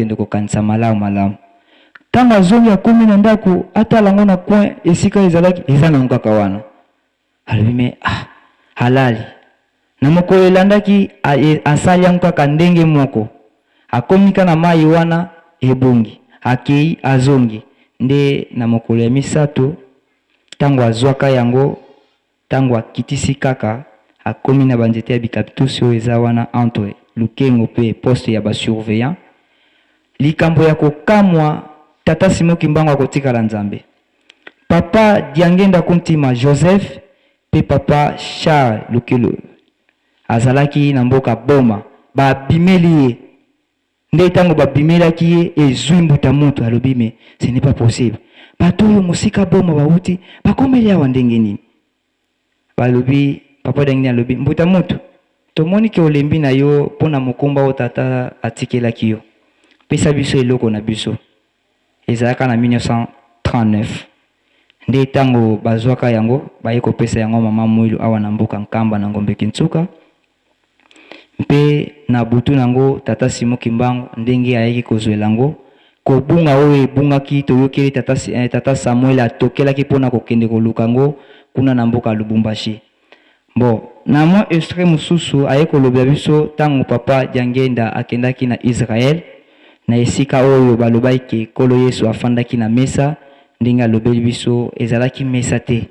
Tokende kokanisa malamu malamu. Tango azongi akomi na ndako, atala yango na coin esika ezalaki, eza nango kaka wana. Alobi mais ah, alali. Na mokolo elandaki asali yango kaka ndenge moko. Akomi ka na mayi wana ebongi. Akeyi azongi. Nde na mokolo ya misato tango azwaka yango, tango akitisi kaka, akomi na ba nzete ya bikapitusi oyo eza wana entre Lukengo pe poste ya ba surveillants. Likambo ya kokamwa, tata Simon Kimbangu akotikala Nzambe. Papa Diangenda Kuntima Joseph pe papa Charles Lukelo azalaki na mboka Boma, babimeli ye. Nde tango babimelaki ye, ezui mbuta mutu, alobi mais ce n'est pas possible, bato oyo mosika Boma bawuti, bakomeli awa ndenge nini? Balobi, papa Diangenda alobi, mbuta mutu, tomoni ke olembi na yo po na mokumba oyo tata atikelaki yo, pesa biso eloko na biso. Ezalaka na 1939 nde tango bazuaka yango, baye kopesa yango mama Muilu awa na mboka Nkamba na Ngombe Kintsuka. Mpe na butu na yango tata Simon Kimbangu ndenge ayaki kozuela yango, kobunga oyo ebungaki toyokeli tata, tata Samuel atokelaki mpo na kokende koluka yango kuna na mboka Lubumbashi. Bon, na mwa extrait mosusu aye kolobela biso tango papa Diangienda akendaki na Israël, na esika oyo balobaki ke Nkolo Yesu afandaki na mesa, ndenge alobeli biso ezalaki mesa te,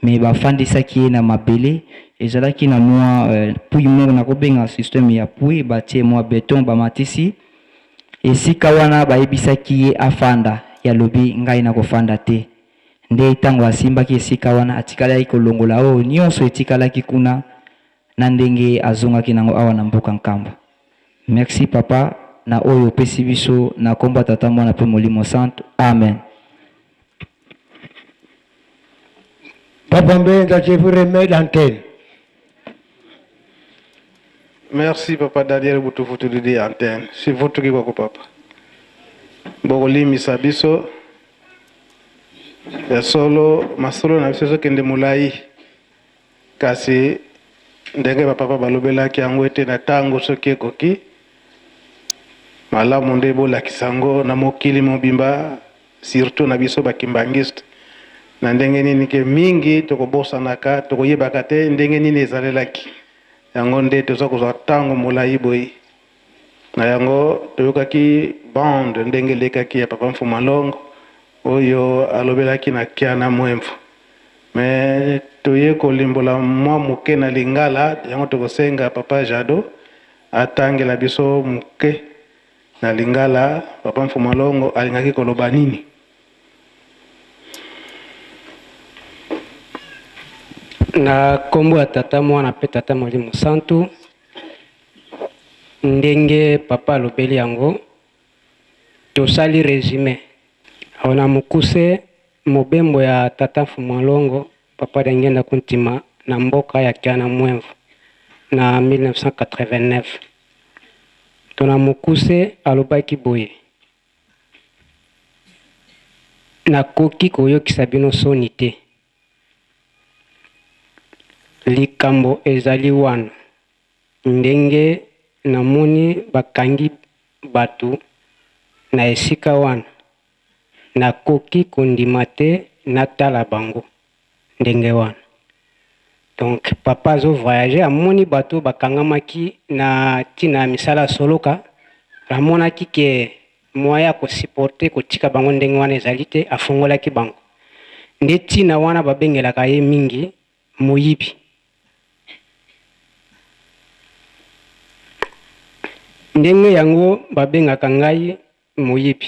mais bafandisaki ye na mabele, ezalaki na mwa puits moko, nakobenga système ya puits, batie mwa beton bamatisi esika wana, bayebisaki ye afanda, ye alobi ngai nakofanda te. Nde tango asimbaki esika wana, atikalaki kolongola oyo nionso etikalaki kuna na ndenge azongaki nango awa na mboka Nkamba. Merci papa na oyo opesi biso na kombo ya Tata, Mwana pe Molimo Santu. Amen. Papa Mbenza, je vous remets l'antenne. Merci papa Daniel Butufutu Didi antenne. Sivutuki kwako papa. Bokolimisa biso ya solo masolo na biso ezokende molai kasi ndenge bapapa balobelaki yango ete na ntango soki ekoki malamu nde bolakisa yango na mokili mobimba surtout na biso bakimbangiste na ndenge nini ke mingi tokobosanaka tokoyebaka te ndenge nini ezalelaki yango nde toza kozwa ntango molai boye Na yango, toyokaki bande ndenge elekaki ya Papa Mfuma Longo oyo alobelaki na Kiana Mwemfu. Mais toye kolimbola mwa moke na lingala, yango tokosenga Papa Jado atangela biso moke na lingala Papa Mfuma Longo alingaki koloba nini. Na kombo ya Tata, Mwana pe Tata Molimo Santu. Ndenge papa alobeli yango, tosali resume. Awa na mokuse, mobembo ya tata Mfumu'a Longo, papa Diangienda Kuntima, na mboka ya Kiana Muemvu na 1989. To na mokuse, alobaki boye, Nakoki koyokisa bino soni te. Likambo ezali wana. Ndenge namoni bakangi batu na esika wana, nakoki kondima te natala bango ndenge wana. Donc papa azo voyager amoni batu oyo bakangamaki na tina ya misala ya soloka, amonaki ke moyen ya ko supporter kotika bango ndenge wana ezali te, afongolaki bango. Nde tina wana babengelaka ye mingi moyibi. Ndenge yango babengaka ngai moyibi.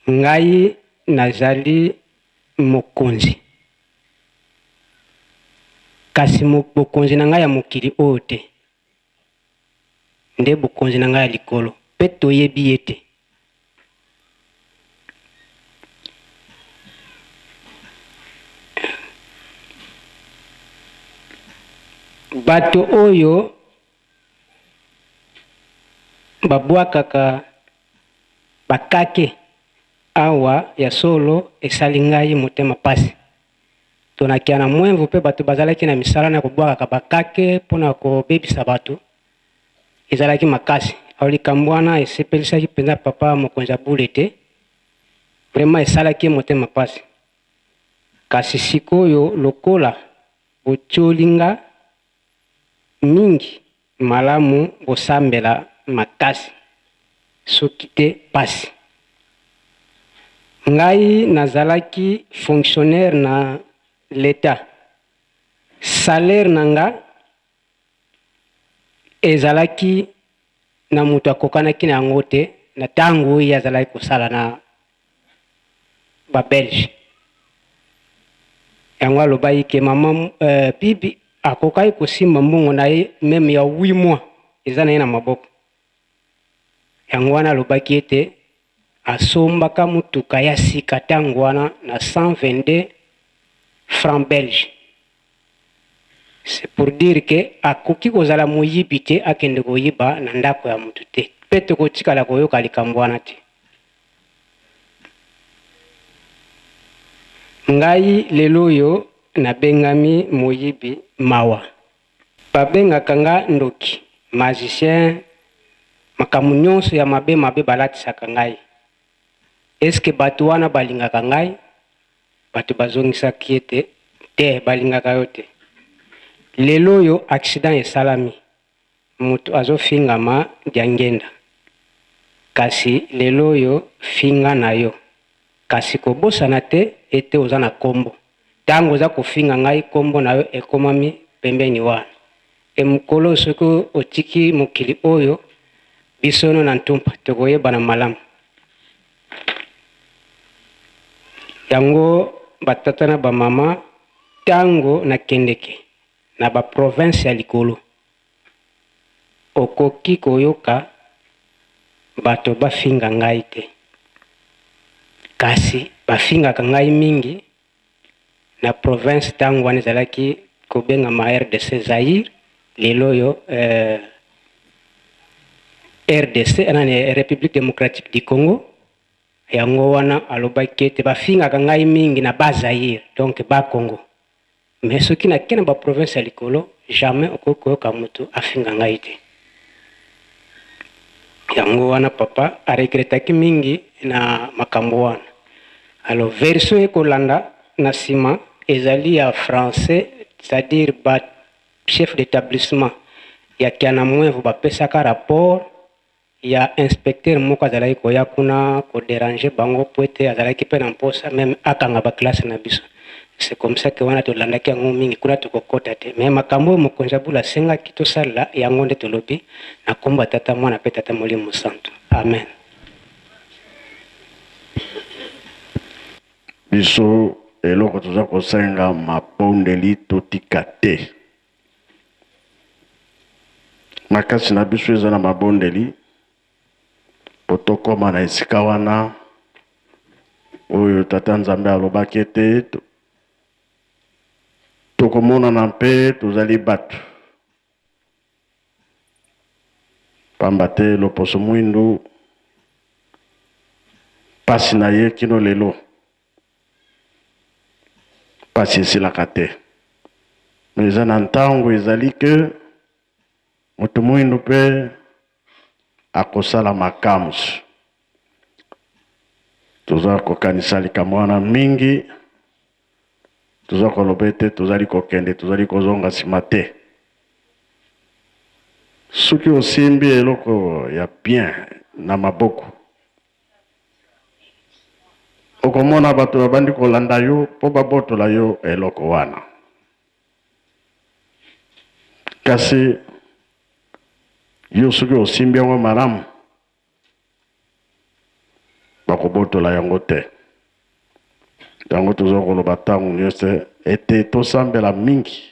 Ngai nazali mokonzi, kasi bokonzi na ngai ya mokili oyo te, nde bokonzi na ngai ya likolo, mpe toyebi ye te. Bato oyo babwakaka bakake awa ya solo esali ngai motema pasi. Tonakia na Mwenvu mpe bato bazalaki na misala na kobwakaka bakake mpo na kobebisa bato. Ezalaki makasi. Alors likambo wana esepelisaki mpenza papa mokonzi ya bule te, vraiment esalaki ye motema mpasi. Kasi sikoyo lokola botioli nga mingi, malamu bosambela makasi, soki te pasi. Ngai nazalaki fonctionnaire na l'etat, salaire na nga ezalaki na moto akokanaki na yango te na tango oyo ye azalaki kosala na ba belge. Yango alobaki ke mama Bibi akokaki kosimba mbongo na ye meme ya 8 mois eza na ye na maboko. Yango wana alobaki ete asombaka motuka ya sika tango wana na 122 francs belge. C'est pour dire que akoki kozala moyibi te, akende koyiba na ndako ya mutu te pe tokotikala koyoka likambo wana te. Ngai lelo oyo nabengami moyibi mawa. Babengaka nga ndoki, magicien, makambo nionso ya mabe mabe balatisaka ngai. Est-ce que batu wana balingaka ngai? Bato bazongisaki ete, Te, balingaka yo te. Lelo oyo accident esalami, mutu azofingama Diangenda. Kasi lelo oyo finga na yo, kasi kobosana te ete oza na kombo. Tango oza kofinga ngai kombo na yo ekomami pembeni wana. E mokolo soki otiki mokili oyo, biso no na Ntumpa tokoyebana malamu. Yango ba tata na ba mama tango na kendeke na ba province ya likolo okoki koyoka bato bafinga ngai te kasi bafingaka ngai mingi na province tango wana ezalaki kobengama rdc Zaïre lelo oyo rdc nani Republique democratique du Congo. Yango wana alobaki ete bafingaka ngai mingi na bas Zaïre donc bas Congo mais soki nake na ba province ya likolo jamais okoki koyoka mutu afinga ngai te. Yango wana papa a regretaki mingi na makambo wana. Alors version ekolanda na sima ezali ya français, c'est-à-dire ba chefs d'etablissement ya Kianamwevu bapesaka rapport ya inspecteur moko azalaki koya kuna ko deranger bango po ete azalaki pe na mposa meme akanga ba classe na biso. C'est comme ça que wana tolandaki yango mingi, kuna tokokota te mais makambo oyo mokonzi ya bula asengaki tosalela yango nde tolobi na kombo ya Tata, Mwana pe Tata Molimo Santu. Amen. Biso eloko toza kosenga mabondeli totika te. Makasi na biso eza na mabondeli po tokoma na esika wana oyo Tata Nzambe alobaki ete tokomonana mpe tozali bato. Pamba te loposo mwindu pasi na ye kino lelo pasi esilaka te. Mais eza na ntango ezali que moto mwindu mpe akosala makamsu. Toza kokanisa likambo wana mingi, toza koloba ete tozali kokende, tozali kozonga nsima te. Soki osimbi eloko ya bien na maboko, okomona bato babandi kolanda yo mpo babotola yo eloko wana. Kasi yo soki osimbi yango malamu, bakobotola yango te. Yango toza koloba ntango nyonso ete tosambela mingi.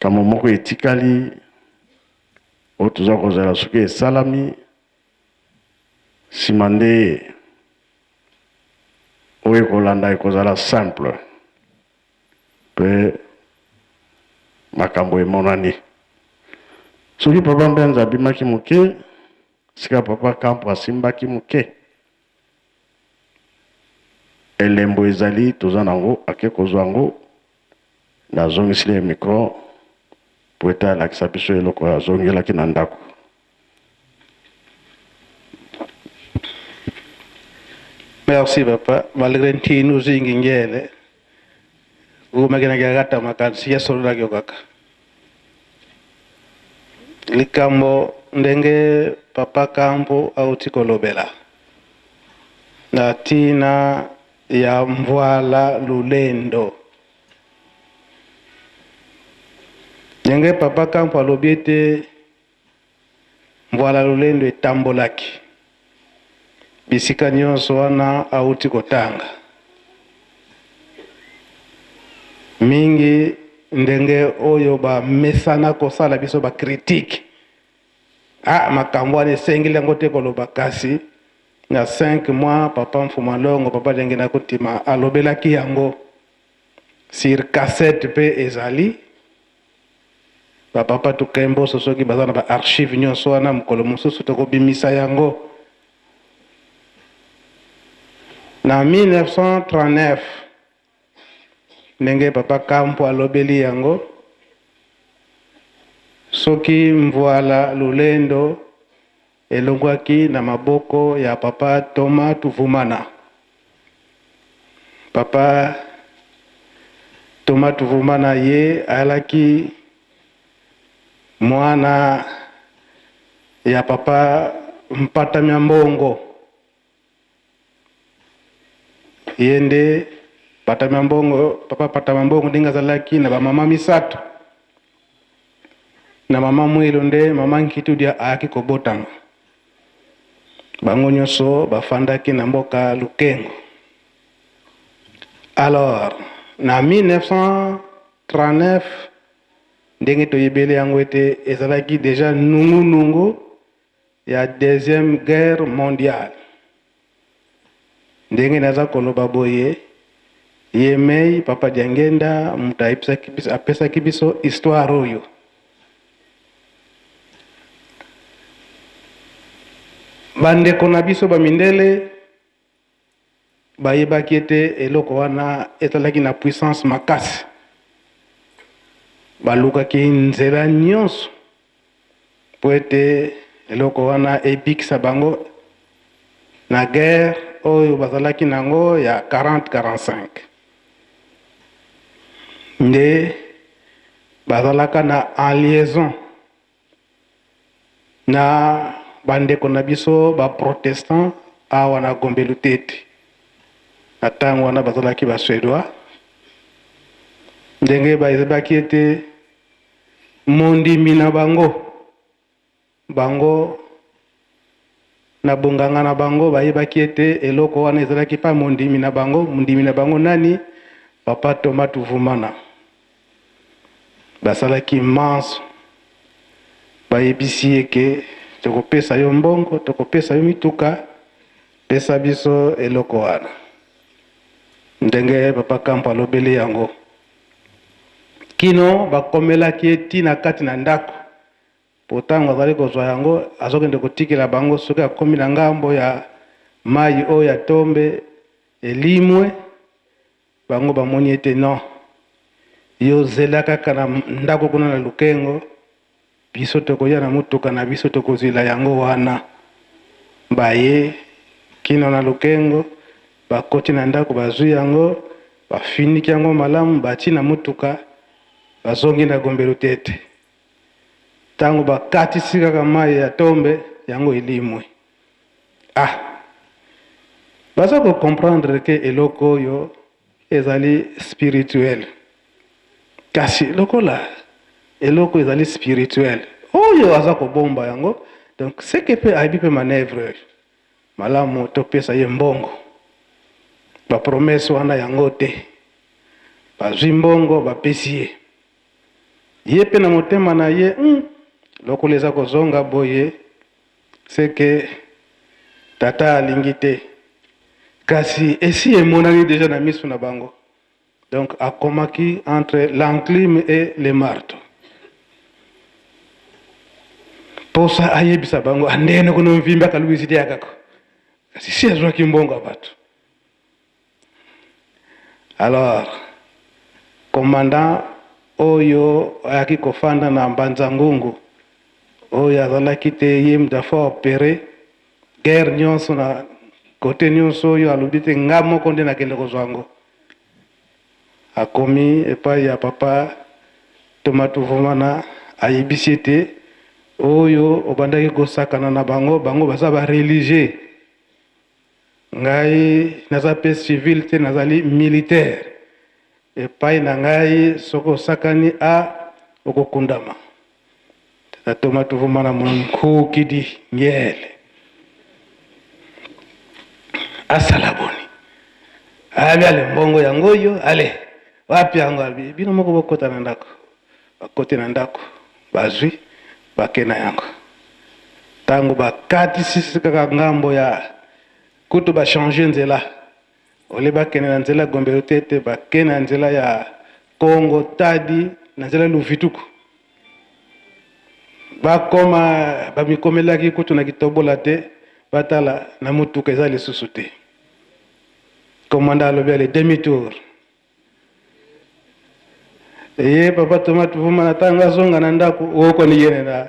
Kambo moko etikali oyo toza kozela soki esalami nsima nde oyo ekolanda ekozala simple mpe makambo emonani. Soki papa Mbenza abimaki moke, sika papa Kampo asimbaki moke, elembo ezali toza nango, ake kozwa yango, nazongisili ye micro po ete alakisa biso eloko oyo azongelaki na ndako. Merci papa, malgré ntinu zingi ngele kumakena kaka makanisi ya solo kaka likambo ndenge papa Kampo auti kolobela na ntina ya Mvuala Lulendo. Ndenge papa Kampo alobi ete Mvuala Lulendo etambolaki bisika nyonso wana auti kotanga mingi, ndenge oyo bamesana kosala biso bacritiques, ah, makambo wana esengeli yango te koloba. Kasi na 5 mois, papa Mfuma Longo, papa ndenge na kotima alobelaki yango sur cassette mpe ezali bapapa Tukemboso, soki baza na baarchives nyonso wana, mokolo mosusu tokobimisa yango. Na 1939, ndenge papa Kampo alobeli yango, soki Mvuala Lulendo elongwaki na maboko ya papa Thomas Tuvumana. Papa Thomas Tuvumana, ye ayalaki mwana ya papa Mpata Mbongo. Ye nde Mpata Mbongo, papa Mpata Mbongo, ndenge azalaki na bamama misato, na mama Mwilo nde mama Nkitudia ayaki kobotama. Bango nyonso bafandaki na mboka Lukengo. Alors, na 1939, ndenge toyebeli yango ete ezalaki déjà nungunungu ya Deuxième Guerre mondiale, ndenge naza koloba boye, ye mei papa Diangenda moto ayebisaki biso, apesaki biso histoire oyo. Bandeko na biso bamindele bayebaki ete eloko wana ezalaki na puissance makasi. Balukaki nzela nyonso mpo ete eloko wana ebikisa bango na guerre oyo bazalaki nango ya 40-45. Nde bazalaka na en liaison na bandeko na biso baprotestant awa na Gombe Lutete. Na ntango wana bazalaki Basuédois. Ndenge bayebaki ete mondimi na bango, bango na bonganga na bango bayebaki ete eloko wana ezalaki pa mondimi na bango. Mondimi na bango nani? Papa Thomas Tuvumana. Basalaki manso, bayebisi ye ke tokopesa yo mbongo, tokopesa yo mituka, pesa biso eloko wana. Ndenge papa Kampo alobeli yango, kino bakomelaki ye ntina kati na ndako, po ntango azali kozwa yango, azokende kotikela bango. Soki akomi na ngambo ya mai oyo ya Tombe, elimwe. Bango bamoni ete non, yo zela kaka na ndako kuna na Lukengo, biso tokoya na motuka na biso, tokozwela yango wana. Baye kino na Lukengo, bakoti na ndako, bazwi yango, bafiniki yango malamu, batie na motuka, bazongi na Gombe Lutete. Ntango bakatisi kaka mai ya Tombe, yango elimwe. Ah, baza kocomprendre ke eloko oyo ezali spirituel. Kasi lokola eloko ezali spirituel oyo aza kobomba yango, donc seke mpe ayebi mpe manœuvre oyo malamu, topesa ye mbongo, bapromesses wana yango te. Bazwi mbongo, bapesi ye. Ye mpe na motema na ye, lokola eza kozonga boye, seke tata alingi te. Kasi esi emonani déjà na miso na bango. Donc akomaki entre l'enclume et le marteau. Posa ayebisa bango andene kuna mvimbi akaluisi te akako, kasi si azwaki mbongo ya bato. Alors commandant oyo ayaki kofanda na Mbanza Ngungu, oyo azalaki te ye moto afo opérer guerre nyonso na Kote nyonso oyo alobi te, nga moko nde nakende kozwa yango. Akomi epai ya papa Thomas Tuvumana, ayebisi ete oyo obandaki kosakana na bango, bango baza ba religieux, ngai naza pe civil te, nazali militaire. Epai na ngai soki osakani a okokundama. Tata Thomas Tuvumana monkukidi ngele asala boni? Abi ale mbongo yango oyo ale wapi yango? Abi bino moko bokota na ndako. Bakoti na ndako, bazwi, bake na yango. Ntango bakatisi kaka ngambo ya kutu, ba changer nzela, ole bakende na nzela Gombe Lutete, bake na nzela ya Kongo Tadi, na nzela Luvituku. Bakoma bamikomelaki kutu na kitobola te, batala na motuka eza lisusu te. Komanda alobi ale demi tour. Ye papa Thomas Tuvuma na ntango azonga na ndako okoni yene na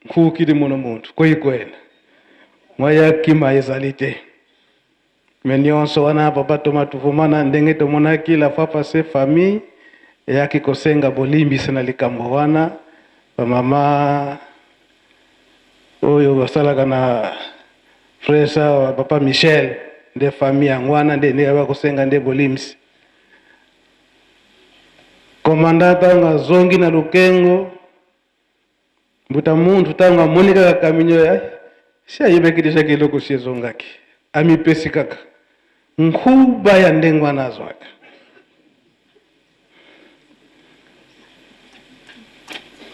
nkukili mono muntu koyikwena mwa ya kima ezali te. Me nyonso wana papa Thomas Tuvuma na ndenge tomonaki la fois passée, famille eyaki kosenga bolimbisi na likambo wana. Bamama oyo basalaka na frère sa papa Michel nde famille yango wana nde ndenge bakosenga nde bolimbisi. Komanda ntango azongi na Lukengo, mbuta muntu ntango amoni kaka kaminyo ya si ayebaki deja ke eloko si ezongaki, amipesi kaka nkuba ya ndenge wana azwaka.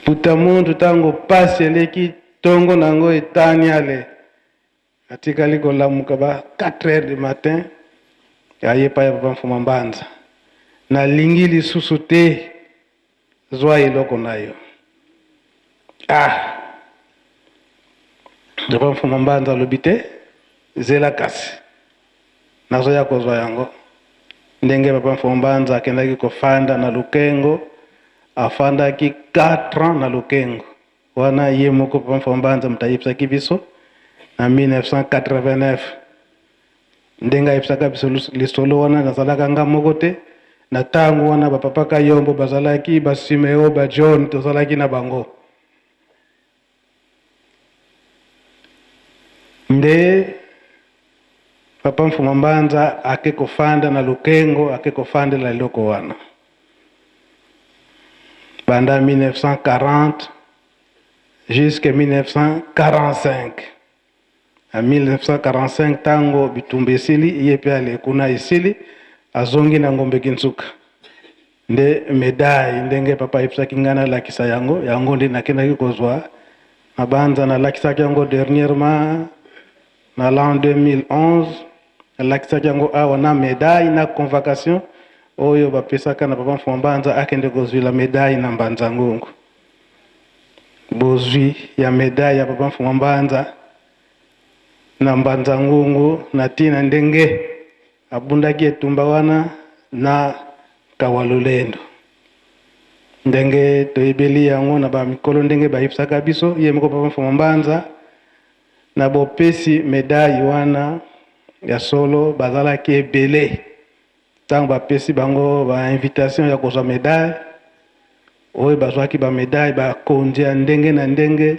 Mbuta muntu ntango pasi eleki tongo na yango etani ale atikali kolamuka ba 4 heures du matin, aye epai ya papa Mfuma Mbanza: nalingi lisusu te, zwa eloko na yo. Ah, papa Mfuma Mbanza alobi te, zela kasi nazoya kozwa yango. Ndenge papa Mfuma Mbanza akendaki kofanda na Lukengo, afandaki 4 ans na Lukengo wana. Ye moko papa Mfuma Mbanza moto ayebisaki biso na 1989. Ndenge ayebisaka biso lisolo wana, nazalaka nga moko te na ntango wana. Bapapa Kayombo bazalaki, basimeo, bajohn, tozalaki na bango. Nde papa Mfuma Mbanza ake kofanda na Lukengo, ake kofandela eloko wana banda 1940 jusque 1945. Na 1945, ntango bitumba esili, ye mpe ale kuna esili, azongi na Ngombe Kinsuka. Nde médaille ndenge papa ayebisaki ngai nalakisa yango, yango nde nakendaki kozwa na Banza. Nalakisaki yango dernièrement na l'an 2011, nalakisaki yango awa na médaille na convocation oyo bapesaka na papa Mfuma Mbanza akende kozwila médaille na Mbanza Ngungu. Bozwi ya médaille ya papa Mfuma Mbanza na Mbanza Ngungu na ntina ndenge abundaki etumba wana na Kawalulendo, ndenge toyebeli yango na bamikolo, ndenge bayebisaka biso, ye moko papa Mfuma Mbanza na bopesi médaille wana ya solo, bazalaki ebele. Ntango bapesi bango bainvitation ya kozwa médaille oyo, bazwaki bamédaille, bakonzi ya ndenge na ndenge,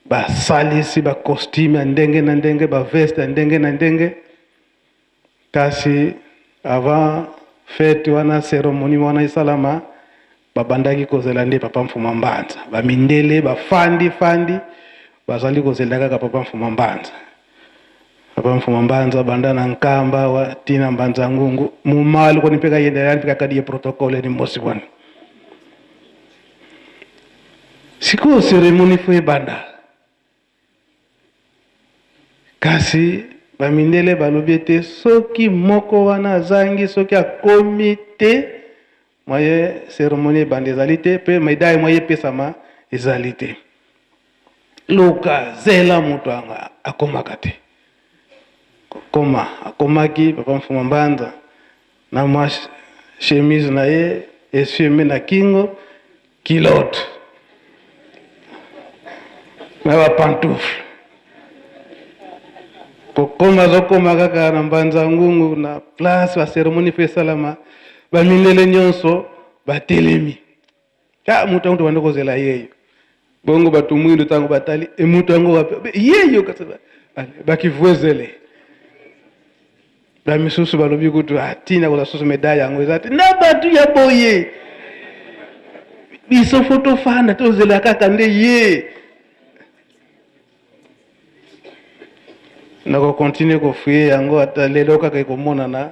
basalisi bacostume ya ndenge na ndenge, baveste ya ndenge na ndenge. Kasi avant fête wana, cérémonie wana esalama, babandaki kozela nde papa Mfuma Mbanza. Bamindele bafandi fandi, bazali kozela kaka papa Mfuma Mbanza. Papa Mfuma Mbanza banda na Nkamba wa tina Mbanza Ngungu mumali koni mpe kayendela mpe kakadi ye protocole ni mosi wana. Sikoyo cérémonie fo ebanda, kasi bamindele balobi ete soki moko wana azangi, soki akomi te, moyen cérémonie ebanda ezali te, mpe médaille moyen epesama ezali te. Luka zela moto yango akomaka te. Kokoma akomaki, papa Mfuma Mbanza na mwa chemise na ye essuie na kingo, culotte na bapantoufle. Kokoma azokoma kaka na Mbanza Ngungu na place ba cérémonie mpe esalama, bamindele nyonso batelemi. Ah, moto yango tobanda kozela yeyo. Bongo bato mwindo ntango batali e moto yango wapi? Yeyo kasi bakivuezele. Bamisusu balobi kutu atina ah, kozwa susu medaille yango eza te na bato ya boye. Biso fo tofanda tozela kaka nde ye. Nako continuer ko fouiller yango ata lelo kaka ekomonana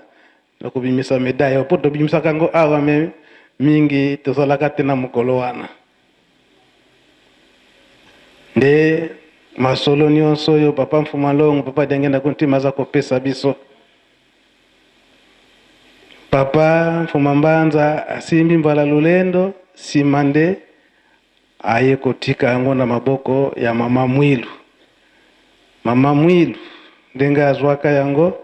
nakobimisa medaille mpo tobimisaka yango awa me mingi tozalaka te na mokolo wana. Nde masolo nyonso oyo papa Mfuma Longo, papa Diangienda Kuntima aza kopesa biso. Papa Mfuma Mbanza asimbi mbala lolendo nsima nde Aye kotika yango na maboko ya mama Mwilu. Mama Mwilu ndenge azwaka yango,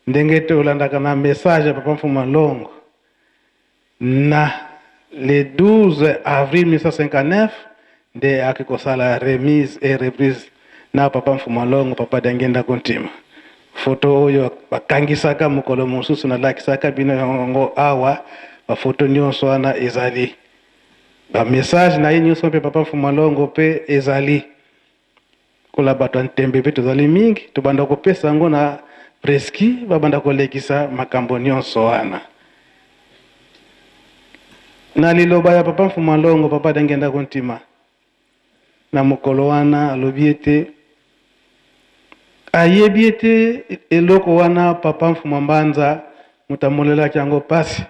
ndenge tolandaka na message ya papa Mfuma Longo na le 12 avril 1959 nde ayaki kosala remise et reprise na papa Mfuma Longo, papa Diangienda Kuntima. Photo oyo bakangisaka mokolo mosusu nalakisaka bino yango awa, ba photo nyonso wana ezali. Ba message na ye nioso mpe papa Mfuma Longo mpe ezali kola bato ya ntembe mpe tozali mingi tobanda kopesa yango na preski babanda kolekisa makambo nionso wana na liloba ya papa Mfuma Longo papa Diangienda Kuntima na mokolo wana alobi ete ayebi ete eloko wana papa Mfuma Mbanza moto amonelaki yango pasi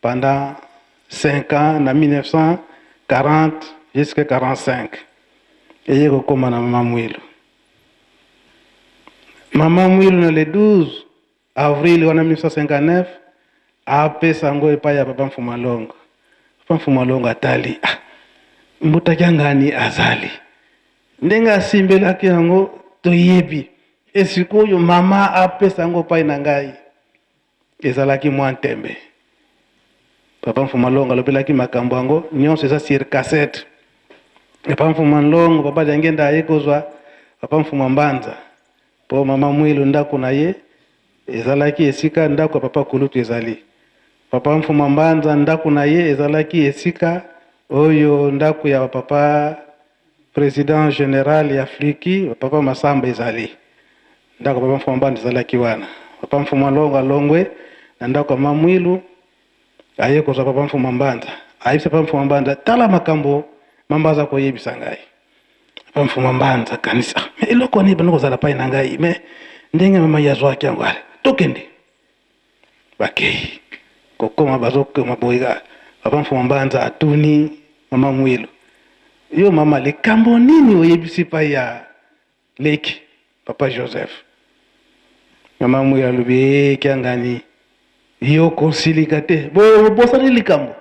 Pendant 5 ans na 1940 jusque 45 eye kokoma na mama Mwilu. Mama Mwilu na le 12 avril wana 1959 apesa yango epai ya papa Mfuma Longo. Papa Mfuma Longo atali, ah, mbuta Kiangani azali ndenge asimbelaki yango toyebi, e sikoyo mama apesa yango epai na ngai. Ezalaki mwa ntembe. Papa Mfuma Longo alobelaki makambo yango nyonso, eza sur cassette. Papa Mfuma Longo, Papa Diangienda aye kozwa Papa Mfuma Mbanza po Mama Mwilu ndako na ye ezalaki esika ndako ya Papa Kulutu ezali. Papa Mfuma Mbanza ndako na ye ezalaki esika oyo ndako ya Papa President general ya Fliki, Papa Masamba ezali. Ndako ya Papa Mfuma Mbanza ezalaki wana. Papa Mfuma Longo alongwe na ndako ya Ma Mwilu, aye kozwa Papa Mfuma Mbanza. Ayebisi Papa Mfuma Mbanza, tala makambo mama aza koyebisa ngai. Papa Mfuma Mbanza akanisi, ah, mais eloko wana ebandi kozala pai na ngai, mais ndenge mama ye azwaki yango, ale tokende. Bakei kokoma, bazokoma boye kaka, Papa Mfuma Mbanza atuni Mama Mwilu, yo mama likambo nini oyebisi pai ya leki papa Joseph? Mama Mwilu alobi, ee Kiangani, yo kosilika te, boye obosani likambo?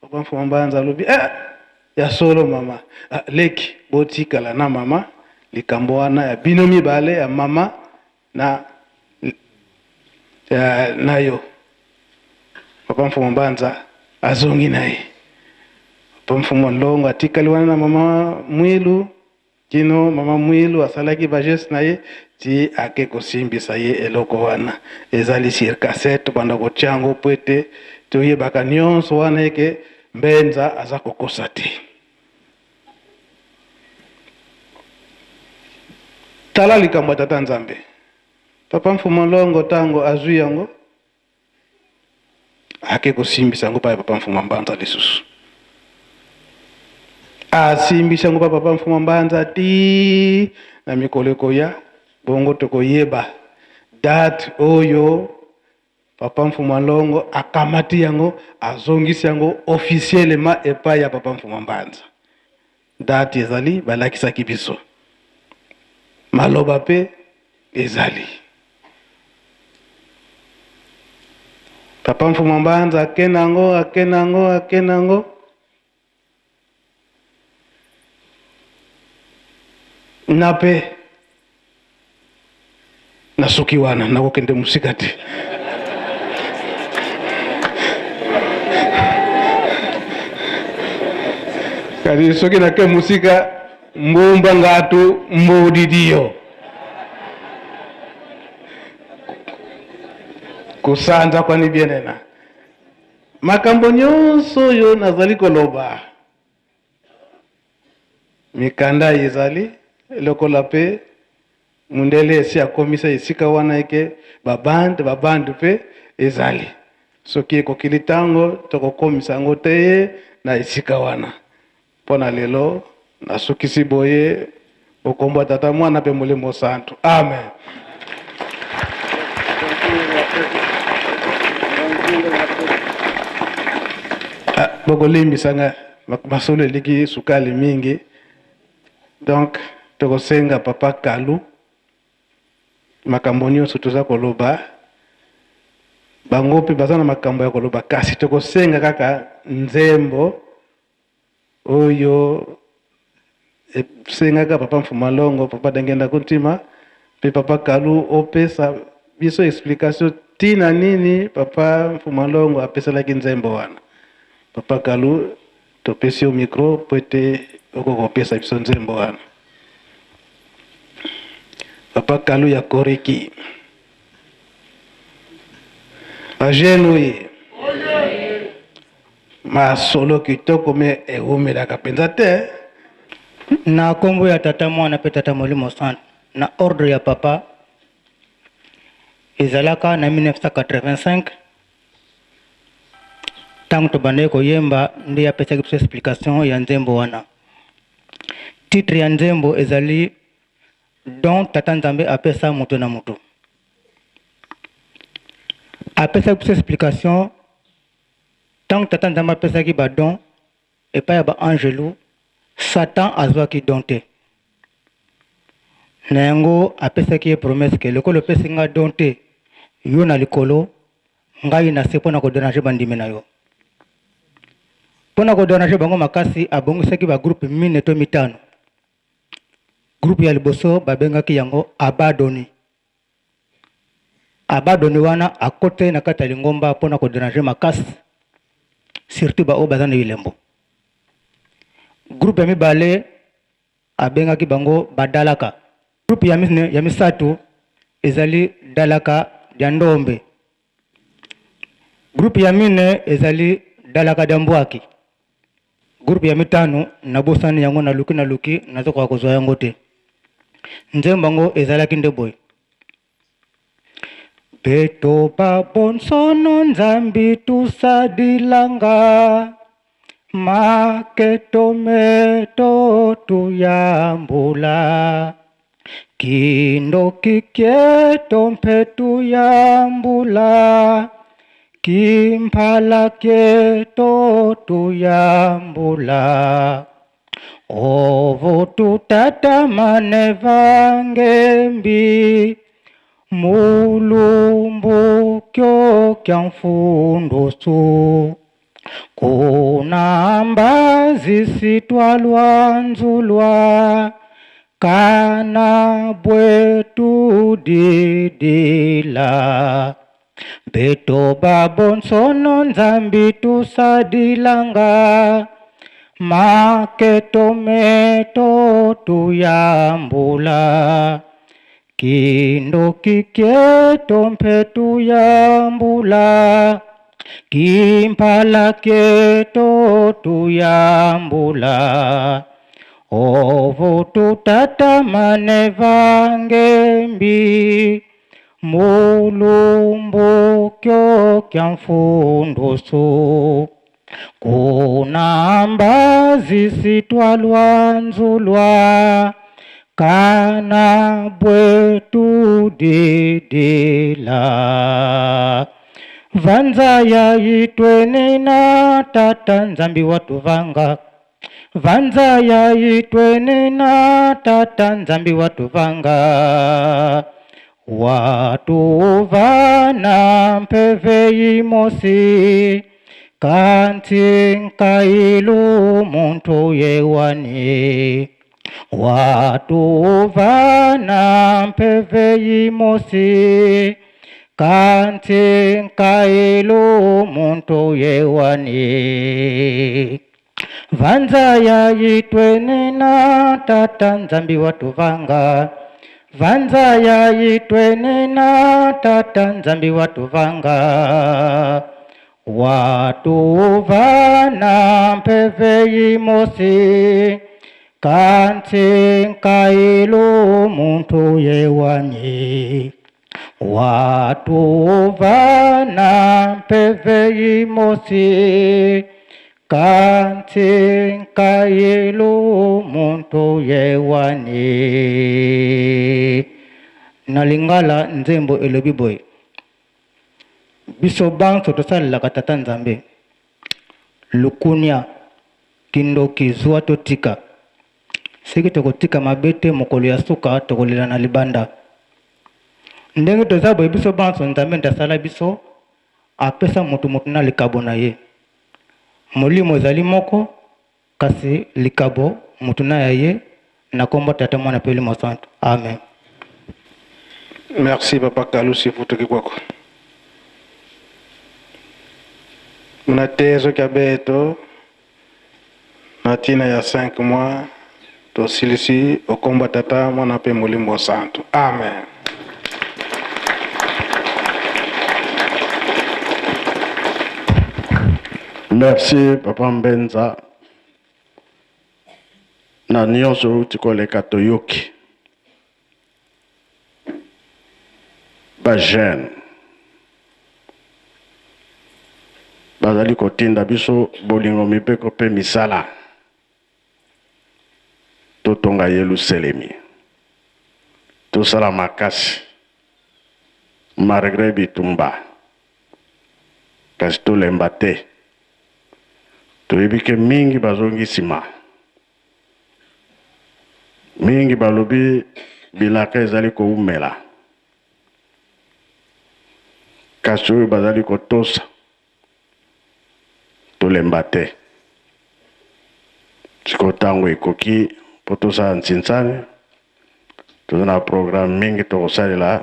Papa Mfuma Mbanza alobi eh, ya solo mama. Ah, leki botikala na mama likambo wana ya bino mibale ya mama na ya, na yo. Papa Mfuma Mbanza azongi na ye. Papa Mfuma Longo atikali wana na mama Mwilu. Kino mama Mwilu asalaki ba gestes na ye ti ake kosimbisa ye eloko wana. Ezali sur cassette tobanda kotia yango po ete toyebaka nionso wana eke Mbenza aza kokosa te. Tala likambo ya Tata Nzambe. Papa Mfumu Longo tango azui yango Ake kosimbisa yango pa papa Mfuma Mbanza lisusu. Asimbisi yango pa papa Mfuma Mbanza ti na mikolo ekoya, bongo tokoyeba date oyo papa Mfuma Longo akamati yango azongisi yango officiellement epai ya papa Mfuma Mbanza. Date ezali balakisaki biso. Maloba pe ezali. Papa Mfuma Mbanza ake nango ake nango ake nango. Na pe nasuki wana nakokende mosika te. Kasi soki nake mosika mbumba ngatu mbodidiyo. Kusanza kwani bienena. Makambo nyonso oyo nazali koloba, mikanda ezali lokola mpe mundele esi akomisa esika wana eke babande babande mpe ezali. Soki ekokili ntango tokokomisa yango te na esika wana. Mpo na lelo nasukisi boye bokombo ya Tata, Mwana mpe Molimo Santu. Amen. Ah, bokolimbisa nga masolo eliki sukali mingi, donc tokosenga papa Kalu makambo nyonso toza koloba, bango mpe baza na makambo ya koloba, kasi tokosenga kaka nzembo oyo esengaka papa Mfumalongo, papa Dangenda Kuntima mpe papa Kalu opesa biso explication ntina nini papa Mfumalongo apesalaki nzembo wana. Papa Kalu, topesi yo micro mpo ete okoka kopesa biso nzembo wana. Papa Kalu ya Koreki, bajeune oye masolo kitoko me ewumelaka mpenza te. Na nkombo ya Tata, Mwana mpe Tata Molimo Santu, na ordre ya papa, ezalaka na 1985 ntango tobandaki koyemba nde apesaki biso explication ya nzembo wana. Titre ya nzembo ezali don Tata Nzambe apesa moto na moto. Apesaki biso explication ntango Tata Nzambe apesaki badon epai ya baangelu, Satan azwaki don te. Na yango apesaki ye promesse ke lokola opesi nga don te, yo na likolo, ngai na se, mpona kodéranger bandimi na yo. Mpona kodéranger bango makasi, abongisaki bagroupe mine to mitano. Groupe ya liboso babengaki yango Abadoni. Abadoni wana akotaki na kati ya lingomba mpona kodéranger makasi, surtout baoyo baza na bilembo. Groupe ya mibale abengaki bango Badalaka. Groupe ya misato ezali Dalaka ya Ndombe. Groupe ya mine ezali Dalaka ya Mbwaki. Groupe ya mitano nabosani yango, naluki naluki, nazokoka kozwa yango te. Nzembo yango ezalaki nde boye: beto babonsono Nzambi tusadilanga maketo meto tuyambula kindoki kieto mpe tuyambula kimpala kieto tuyambula ovu tutatamane vangembi mulumbu kyo kya mfundusu kuna mbazi sitwalwanzulwa kana bwetu didila beto babonsono Nzambi tusadilanga maketo meto tuyambula kindoki kieto mpe tuyambula kimpala kieto tuyambula ovu tutatamane vangembi mulumbu kyo kya mfundusu kuna mbazi sitwalwanzulwa kana bwetu didila vanza ya itweni na Tata Nzambi watuvanga vanza ya itweni na Tata Nzambi watuvanga watuvana mpeve imosi kanti nkailu muntu yewani watuvana mpeve imosi kanti nkailu muntu yewani vanza ya itweni na Tata Nzambi watuvanga Vanza ya itwenena tata Nzambi watuvanga watuvana mpeve imosi kanti nkailu muntu yewani watuvana mpeve imosi kanti nkailu muntu yewani. Na lingala nzembo elobi boye: biso banso tosalelaka tata Nzambe, lukunia kindoki zwa totika, soki tokotika mabe te mokolo ya suka tokolela na libanda. Ndenge toza boye biso banso Nzambe nde asala biso, apesa motu motu na likabo na ye. Molimo ezali moko kasi likabo motu na ya ye. Na kombo Tata, Mwana mpe Elimo Santu, amen. Merci papa Kalusi Futuki kwako. Muna tezo kya beto na tina ya 5 mois tosilisi okomba Tata, Mwana mpe Molimo Santu. Amen. Merci papa Mbenza na nyonso outi koleka. Toyoki bajeune bazali kotinda biso bolingo, mibeko mpe misala. Totonga Yelusalemi, tosala makasi malgré bitumba, kasi tolemba te. Toyebi ke mingi bazongi nsima, mingi balobi bilaka ezali koumela, kasi oyo bazali kotosa, tolemba te. Sikoyo ntango ekoki mpo tosala ntsinsani. Toza na programme mingi tokosalela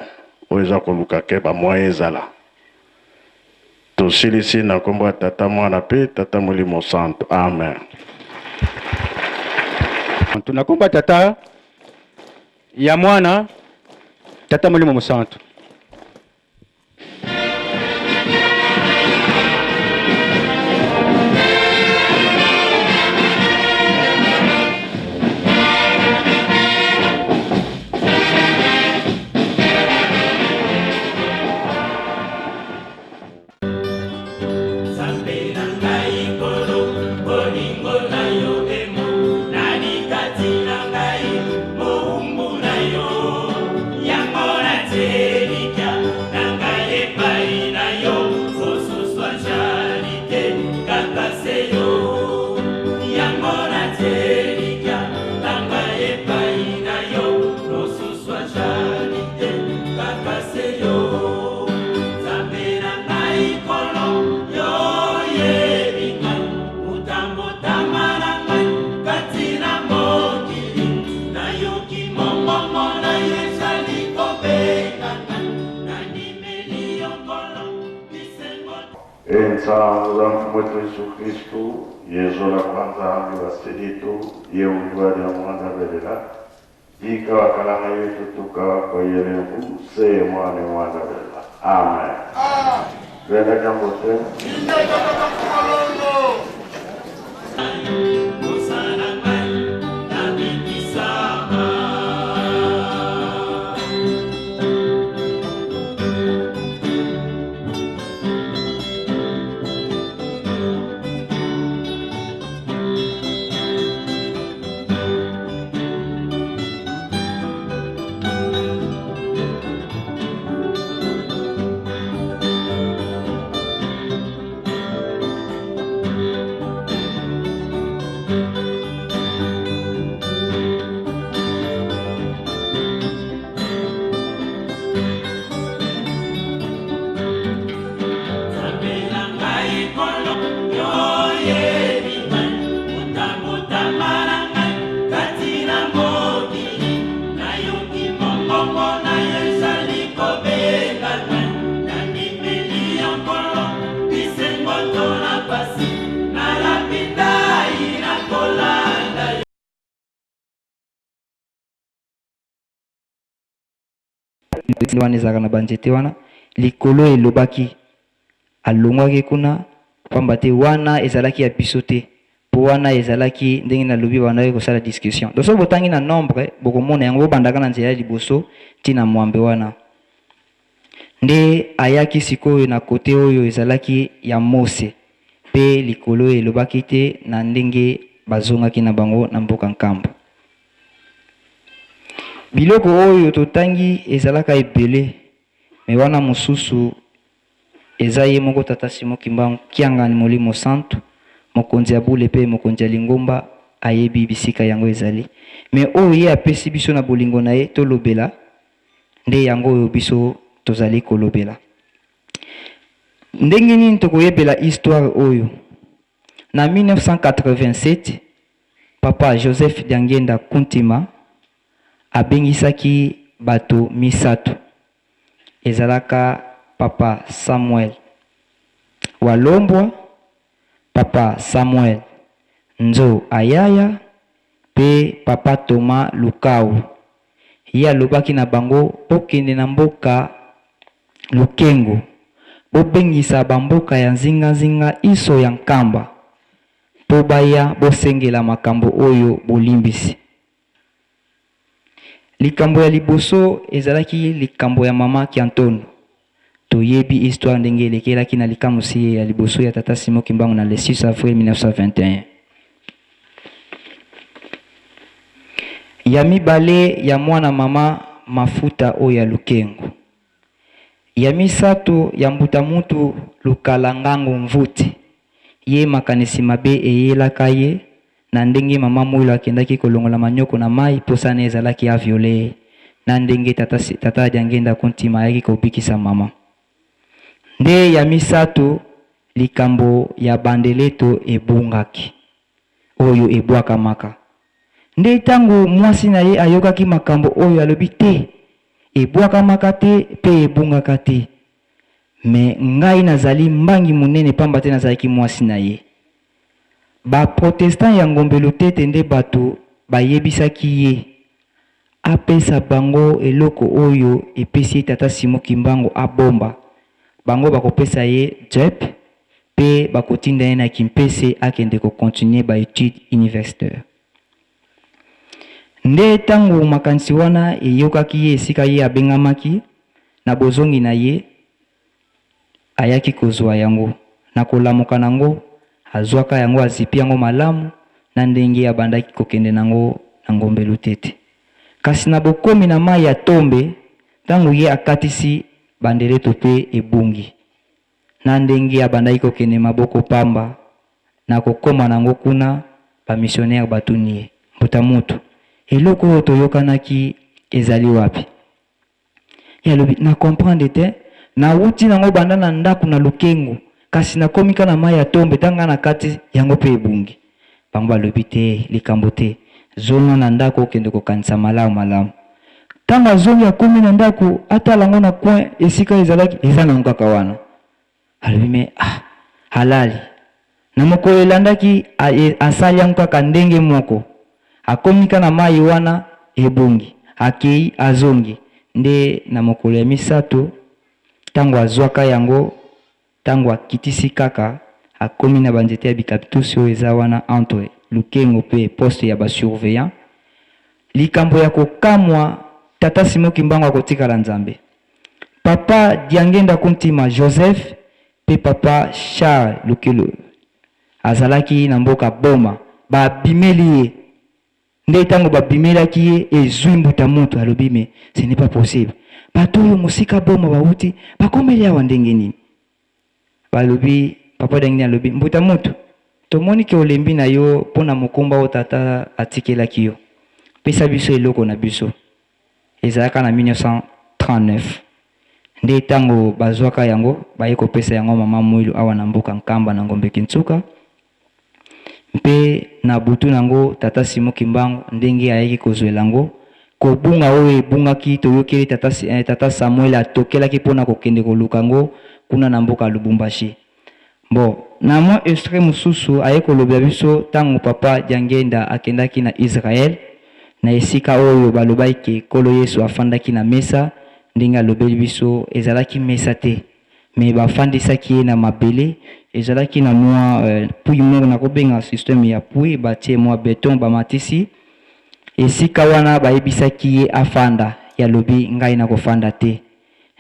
oyo eza koluka ke bamoyen ezala. Tosilisi na nkombo ya Tata, Mwana mpe Tata Molimo Santo, amen. Tunakomba Tata ya Mwana, Tata Molimo Mosantu. Nzambe na ngai Nkolo, bolingo na yo emo nani kati na ngai mowumbu na yo, yango natie elikya na ngai epai na yo, mosusu ajali te kaka se yo, yango natie elikya na ngai epai na yo, mosusu ajali te kaka se yo. Nzambe na ngai Nkolo, yo oyebi ngai, otambotama na ngai kati na mokili, nayoki mongongo na yo ezali kobenga ngai, nandimeli yo Nkolo, bisengo. Ensango za Mfumu wetu Yesu Kristu, Yezola kwa Nzambi wa Spiritu, ye udi wa dia Mwana belela, dika wa kalanga yetu tuka kwa yelemvu, seye mwana mwana belela. Amen. Venda jambo te. Kosala ngai nabikisama. Nzambe na ngai Nkolo, yo oyebi ngai, otambotama na ngai kati na mokili, nayoki mongongo na yo ezali kobenga ngai, nandimeli yo Nkolo, bisengo to na pasi, nalapi ndai nakolanda yo. Wana ezalaka na banzete wana likolo elobaki alongwaki kuna pamba te wana ezalaki ya biso te po wana ezalaki ndenge nalobi babandaki kosala discussion. Donc soki botangi na nombre bokomona yango bobandaka na nzela ya liboso ti na mwambe wana nde ayaki sikoyo na kote oyo ezalaki ya Mose pe likolo elobaki te na ndenge bazongaki na bango na mboka Nkamba. Biloko oyo totangi ezalaka ebele mais wana mosusu eza ye moko Tata Simon Kimbangu Kiangani Molimo Santu mokonzi ya bule pe mokonzi ya lingomba ayebi bisika yango ezali mais oyo ye apesi biso na bolingo na ye tolobela nde yango oyo biso tozali kolobela. Ndenge nini tokoyebela histoire oyo? Na 1987, Papa Joseph Diangienda Kuntima abengisaki bato misato, ezalaka Papa Samuel Walombwa, Papa Samuel Nzo Ayaya mpe Papa Thomas Lukau. Ye alobaki na bango, Bokende na mboka Lukengo, bobengisa bamboka ya nzinganzinga inso ya Nkamba, mpo baya bosengela makambo oyo bolimbisi. Likambo ya liboso ezalaki likambo ya mama Kiantondo. Toyebi histoire ndenge elekelaki na likamwisi ye ya liboso ya tata Simon Kimbangu na le 6 avril 1921. Ya mibale ya mwana mama Mafuta oyo ya Lukengo. Ya misato ya mbuta mutu Lukala Ngangu Mvuti. Ye makanisi mabe eyelaka ye na ndenge mama Muilu akendaki kolongola manioko na mayi posa naye ezalaki a violer ye na ndenge tata tata Diangienda Kuntima ayaki kobikisa mama. Nde ya misato likambo ya bandeleto ebungaki oyo ebwakamaka. Nde tango mwasi na ye ayokaki makambo oyo alobi te ebwakamaka te pe ebungaka te mais ngai nazali mbangi monene pamba te nazalaki mwasi na ye. Ba protestants ya Ngombe Lutete nde bato bayebisaki ye apesa bango eloko oyo epesi ye tata Simon Kimbangu abomba. Bango bakopesa ye djep pe bakotinda ye na Kimpese akende ko continuer ba etudes universitaires. Nde tango makanisi wana eyokaki ye esika ye abengamaki, na bozongi na ye, Ayaki kozua yango. Na kolamuka na ngo, azuaka yango azipi yango malamu na ndenge abandaki kokende na ngo na Ngombe Lutete. Kasi na bokomi na mayi ya Tombe, tango ye akatisi bandeleto pe ebungi. Na ndenge abandaki kokende maboko pamba, na kokoma na ngo kuna, ba missionnaires batuni ye, Mbuta mutu, eloko oyo toyokanaki ezali wapi? Ye alobi, Na comprendre te, nawuti nango banda na ndaku na Lukengo, kasi nakomi ka na mayi ya tombe, tango nga nakati, yango pe ebungi. Bango balobi, Te, likambo te, zonga na ndaku okende kokanisa malamu malamu. Tango azongi akomi na ndaku, atala yango na coin esika ezalaki, eza nango kaka wana. Alobi mais ah halali. Na mokolo elandaki asali yango kaka ndenge moko. Akomi ka na mayi wana ebongi. Akeyi azongi. Nde na mokolo ya misato tango azuaka yango tango akitisi kaka akomi na ba nzete ya bikapitusi oyo eza wana entre Lukengo pe poste ya ba surveillants. Likambo ya kokamwa tata Simon Kimbangu akotikala Nzambe. Papa Diangenda Kuntima Joseph pe papa Charles Lukelo azalaki na mboka Boma ba bimeli ye nde tango ba bimelaki ye ezui mbuta mutu alobi mais ce n'est pas possible bato oyo mosika Boma bawuti bakomeli awa ndenge nini? Balobi papa Diangenda alobi mbuta mutu tomoni ke olembi na yo pona mokumba oyo tata atikelaki yo pesa biso eloko na biso Ezalaka na 1939 nde tango bazuaka yango baye kopesa yango mama Muilu awa na mboka Nkamba na Ngombe Kintsuka. Mpe na butu nango tata Simon Kimbangu ndenge ayaki kozuela yango, kobunga oyo ebungaki toyokeli tata, tata Samuel atokelaki mpo na kokende koluka yango kuna na mboka Lubumbashi. Bon, na mwa extrait mosusu aye kolobela biso tango papa Diangienda akendaki na Israël, na esika oyo balobaki ke Nkolo Yesu afandaki na mesa. Ndenge alobeli biso, ezalaki mesa te, mais bafandisaki ye na mabele. Ezalaki na mwa puits moko, nakobenga système ya puits, batie mwa beton, bamatisi esika wana. Bayebisaki ye afanda, ye alobi: "Ngai nakofanda te."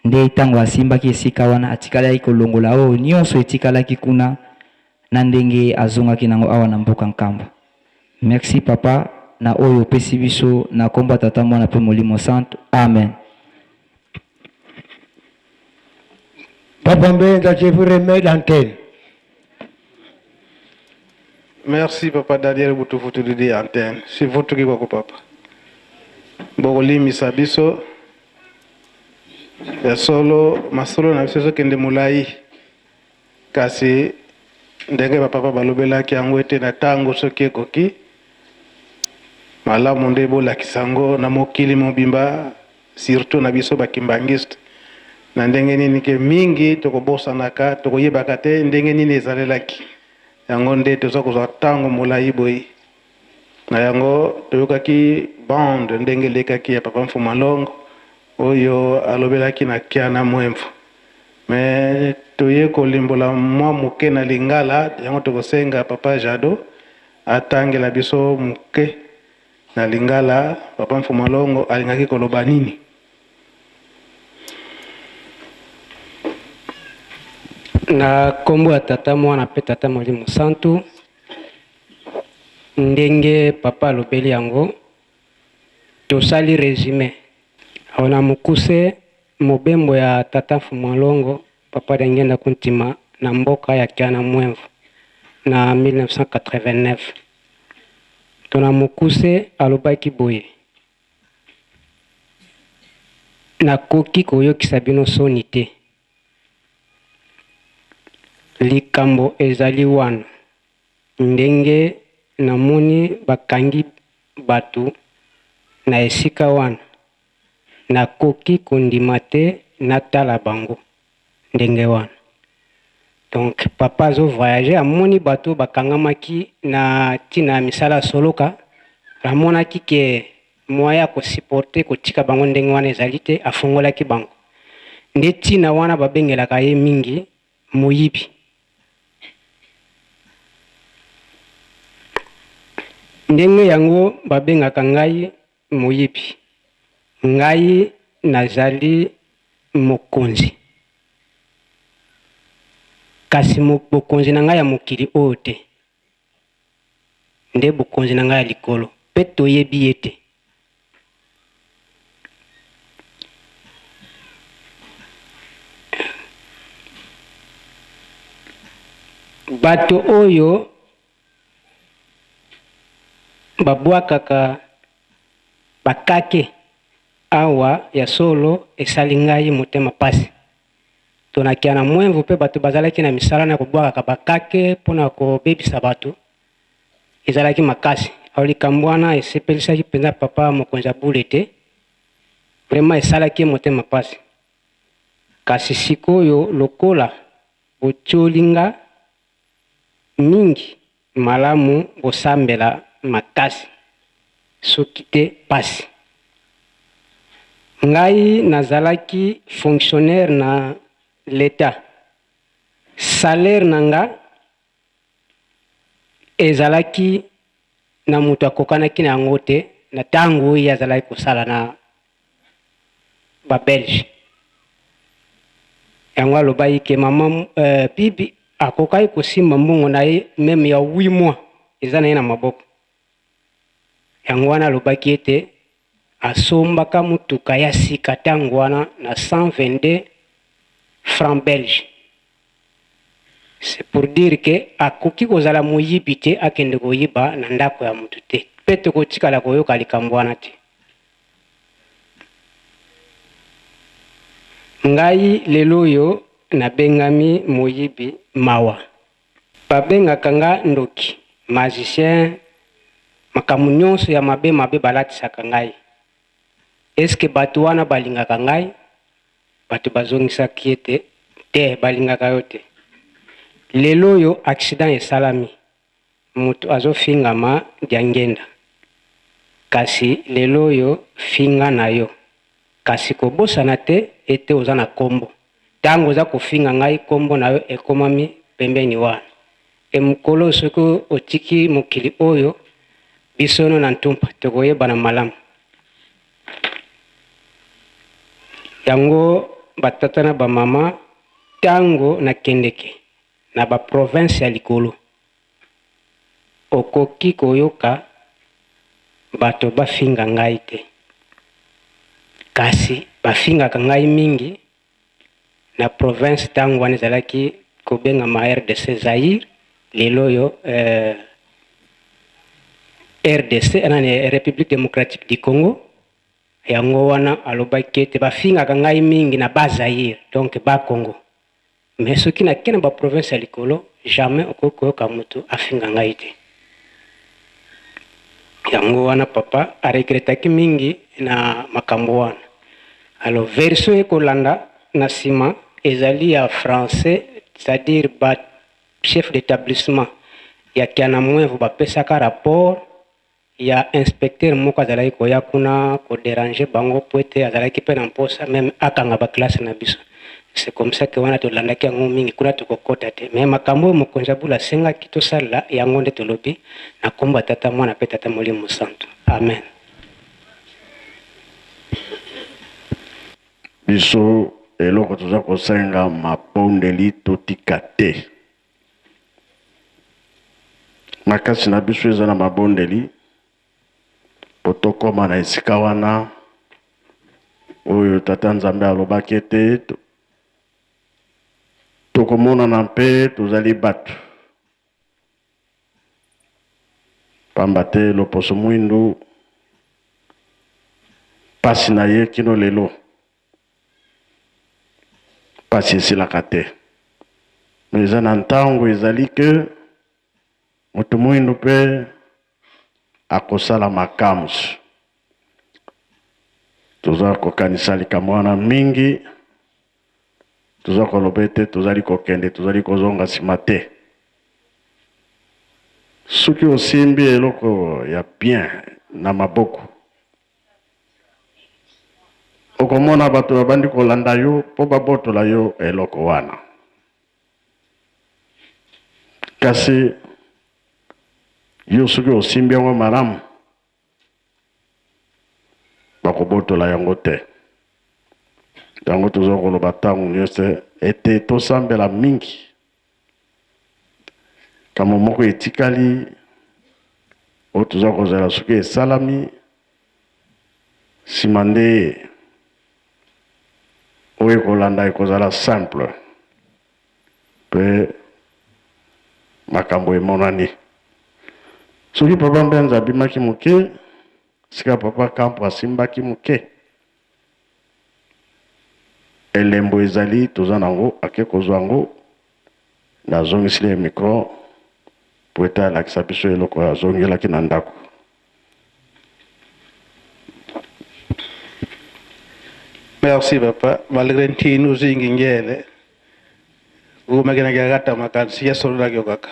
Nde ntango asimbaki esika wana, atikalaki kolongola oyo nyonso etikalaki kuna na ndenge azongaki nango awa na mboka Nkamba. Merci papa na oyo opesi biso na nkombo ya Tata, Mwana mpe Molimo Santo, amen. Papa Mbenza, je vous remets l'antenne. Merci papa Daniel Butufutu antenne. Sivutuki kwako papa. Bokolimisa biso ya solo, masolo na biso ezokende molai, kasi ndenge bapapa balobelaki yango ete na ntango soki ekoki malamu nde bolakisa yango na mokili mobimba, surtout na biso bakimbangiste, na ndenge nini ke mingi tokobosanaka, tokoyebaka te ndenge nini ezalelaki. Yango nde toza kozwa ntango molai boye na yango. Toyokaki bande ndenge elekaki ya papa Mfuma Longo oyo alobelaki na Kiana Mwemfu, me toye kolimbola mwa moke na lingala. Yango tokosenga papa Jado atangela biso moke na lingala, papa Mfuma Longo alingaki koloba nini. Na nkombo ya Tata, Mwana mpe Tata Molimo Santu. Ndenge papa alobeli yango, tosali résumé awa na mokuse. Mobembo ya tata Mfuma Longo, papa Diangienda Kuntima, na mboka ya Kiana Mwenvu na 1989, to na mokuse alobaki boye: "Nakoki koyokisa bino soni te. Likambo ezali wana, ndenge namoni bakangi bato na esika wana, nakoki kondima te natala bango ndenge wana." Donc papa azovoyage, amoni bato bakangamaki na ntina ya misala ya soloka. Amonaki ke moyen ya kosupporter kotika bango ndenge wana ezali te, afungolaki bango. Nde ntina wana babengelaka ye mingi moyibi. Ndenge yango babengaka ngai moyibi, ngai nazali mokonzi, kasi bokonzi na ngai ya mokili oyo te, nde bokonzi na ngai ya likolo, mpe toyebi ye te. Bato oyo babwakaka bakake awa ya solo, esali ngai motema pasi. Tonakia na Mwenvu mpe bato bazalaki na misala na kobwakaka bakake mpona kobebisa bato, ezalaki makasi. Awa likambo wana esepelisaki mpenza papa mokonzi ya bule te, vraiment esalaki ye motema pasi. Kasi sikoyo lokola botioli nga mingi, malamu bosambela makasi, soki te pasi. Ngai nazalaki fonctionnaire na l'État, salaire na nga ezalaki na moto akokanaki na yango te na ntango oyo ye azalaki kosala na Babelge. Yango alobaki ke mama Bibi akokaki kosimba mbongo na ye même ya 8 mois, eza na ye na maboko. Yango wana alobaki ete asombaka motuka ya sika ntango wana na 122 francs belge. C'est pour dire ke akoki kozala moyibi te, akende koyiba na ndako ya motu te, mpe tokotikala koyoka likambo wana te. Ngai lelo oyo nabengami moyibi, mawa. Babengaka nga ndoki, magicien, makambo nyonso ya mabe mabe balatisaka ngai. Eske bato wana balingaka ngai? Bato bazongisaki ete te, balingaka yo te. Lelo oyo accident esalami, moto azofingama Diangenda, kasi lelo oyo finga na yo. Kasi kobosana te ete oza na kombo. Tango oza kofinga ngai kombo na yo ekomami pembeni wana. E mokolo soki otiki mokili oyo, biso no na Ntumpa tokoyebana malamu. Yango ba tata na ba mama tango nakendeke na ba province ya likolo, okoki koyoka bato bafinga ngai te. Kasi bafingaka ngai mingi na province tango wana ezalaki kobengama rdc Zaïre, lelo oyo eh, rdc nani Republique democratique du Congo. Yango wana alobaki ete bafingaka ngai mingi na bas Zaïre, donc bas Congo. Mais soki nake na ba province ya likolo jamais okoki koyoka mutu afinga ngai te. Yango wana papa a regrettaki mingi na makambo wana. Alors version ekolanda na sima ezali ya français, c'est-à-dire ba chef d'etablissement ya Kianamwevu bapesaka rapport ya inspecteur moko azalaki koya kuna ko deranger bango po ete azalaki pe na mposa meme akanga ba classe na biso. C'est comme ça que wana tolandaki yango mingi, kuna tokokota te mais makambo oyo mokonzi ya bula asengaki tosalela yango nde tolobi na kombo ya Tata, Mwana pe Tata Molimo Mosantu. Amen. Biso eloko toza kosenga mabondeli totika te. Makasi na biso eza na mabondeli po tokoma na esika wana oyo Tata Nzambe alobaki ete tokomonana mpe tozali bato. Pamba te loposo mwindu pasi na ye kino lelo. Pasi esilaka te. Mais eza na ntango ezali que moto muindu pe akosala makam's. Toza kokanisa likambo wana mingi, toza koloba ete tozali kokende, tozali kozonga sima te. Soki osimbi eloko ya bien na maboko, Okomona bato babandi kolanda yo mpo babotola yo eloko wana. Kasi yo soki osimbi yango malamu, bakobotola yango te. Yango toza koloba ntango nyonso ete tosambela mingi. Likambo moko etikali oyo toza kozela soki esalami nsima nde oyo ekolanda ekozala simple mpe makambo emonani. Soki papa Mbenza abimaki moke, sika papa Kampo asimbaki moke, Elembo ezali toza nango ake kozwa yango nazongisili ye micro po ete alakisa biso eloko azongelaki na ndako. Merci papa, malgré ntinu zingi ngele kumeke na kata makanisi ya solo na kaka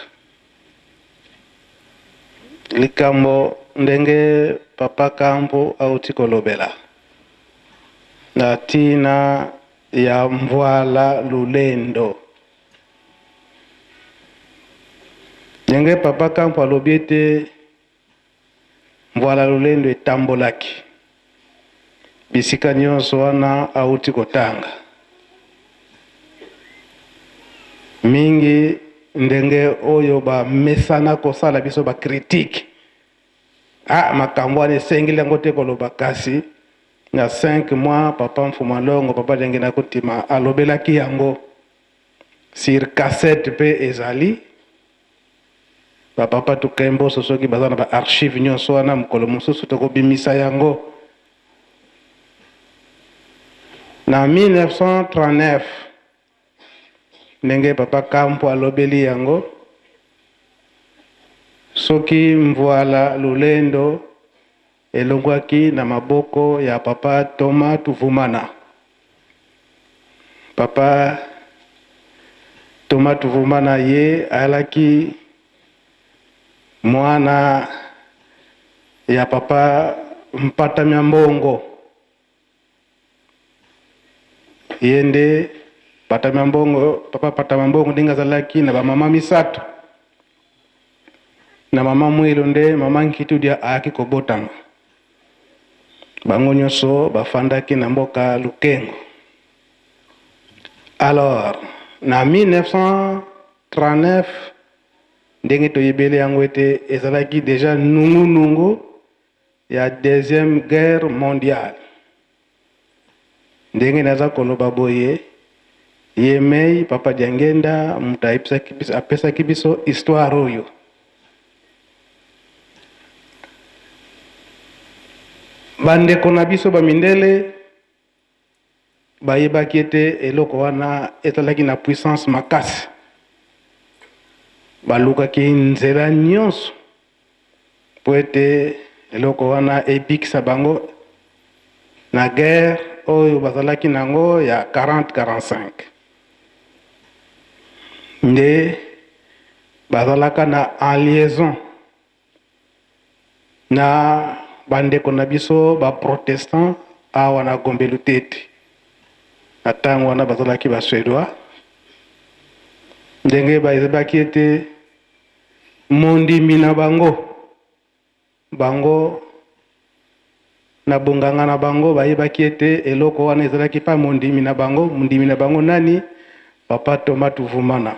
likambo ndenge papa Kampo auti kolobela na tina ya mvwala lulendo. Ndenge papa Kampo alobi ete mvwala lulendo etambolaki bisika nyonso wana auti kotanga mingi, ndenge oyo bamesana kosala biso ba critique, ah, makambo wana esengeli yango te koloba. Kasi na 5 mois papa Mfuma Longo, papa ndenge na kotima alobelaki yango sur cassette mpe ezali bapapa Tukemboso soki baza na ba archive nyonso wana, mokolo mosusu tokobimisa yango. Na 1939, ndenge papa Kampo alobeli yango, soki mvwala lulendo elongwaki na maboko ya papa Thomas Tuvumana. Papa Thomas Tuvumana ye alaki mwana ya papa Mpata Mbongo. Ye nde Patama Mbongo, papa Patama Mbongo ndenge azalaki na bamama misato. Na mama Mwilu nde mama Nkitudia ayaki kobotama. Bango nyonso bafandaki na mboka Lukengo. Alors, na 1939, ndenge toyebeli yango ete ezalaki deja nungunungu ya Deuxième Guerre mondiale. Ndenge naza koloba boye, ye mei papa Diangenda moto ayebisaki biso, apesaki biso histoire oyo. Bandeko na biso bamindele bayebaki ete eloko wana ezalaki na puissance makasi. Balukaki nzela nyonso mpo ete eloko wana ebikisa bango na guerre oyo bazalaki nango ya 40-45. Nde bazalaka na en liaison na bandeko na biso ba protestant awa na Gombe Lutete. Na ntango wana bazalaki ba Suédois. Ndenge bayebaki ete mondimi na bango, bango na bonganga na bango bayebaki ete eloko wana ezalaki pa mondimi na bango. Mondimi na bango nani? Papa Thomas Tuvumana.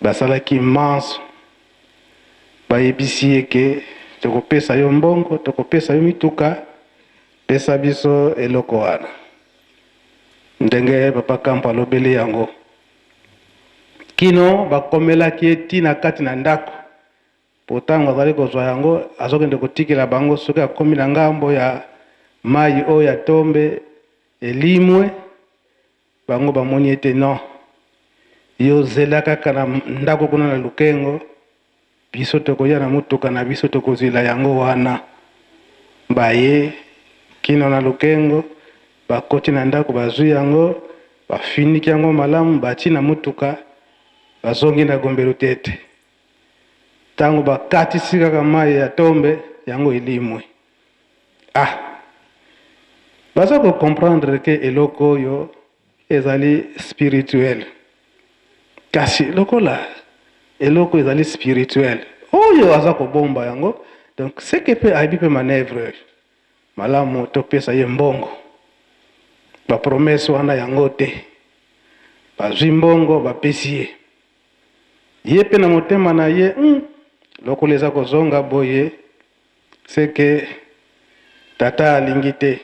Basalaki manso, bayebisi ye ke tokopesa yo mbongo, tokopesa yo mituka, pesa biso eloko wana. Ndenge papa Kampo alobeli yango, kino bakomelaki ye ntina kati na ndako, po ntango azali kozwa yango azokende kotikela bango. Soki akomi na ngambo ya mai oyo ya Tombe elimwe, bango bamoni ete non, yo zela kaka na ndako kuna na Lukengo, biso tokoya na motuka na biso, tokozwila yango wana. Baye kino na Lukengo, bakoti na ndako, bazwi yango, bafiniki yango malamu, bati na motuka, bazongi na Gombe Lutete. Ntango bakatisi kaka mai ya Tombe, yango elimwe. Ah, baza kocomprendre ke eloko oyo ezali spirituel. Kasi lokola eloko ezali spirituel, oyo aza kobomba yango, donc seke mpe ayebi mpe manœuvre oyo malamu, topesa ye mbongo, bapromesse wana yango te. Bazwi mbongo, bapesi ye, ye mpe na motema na ye, lokola eza kozonga boye, seke tata alingi te.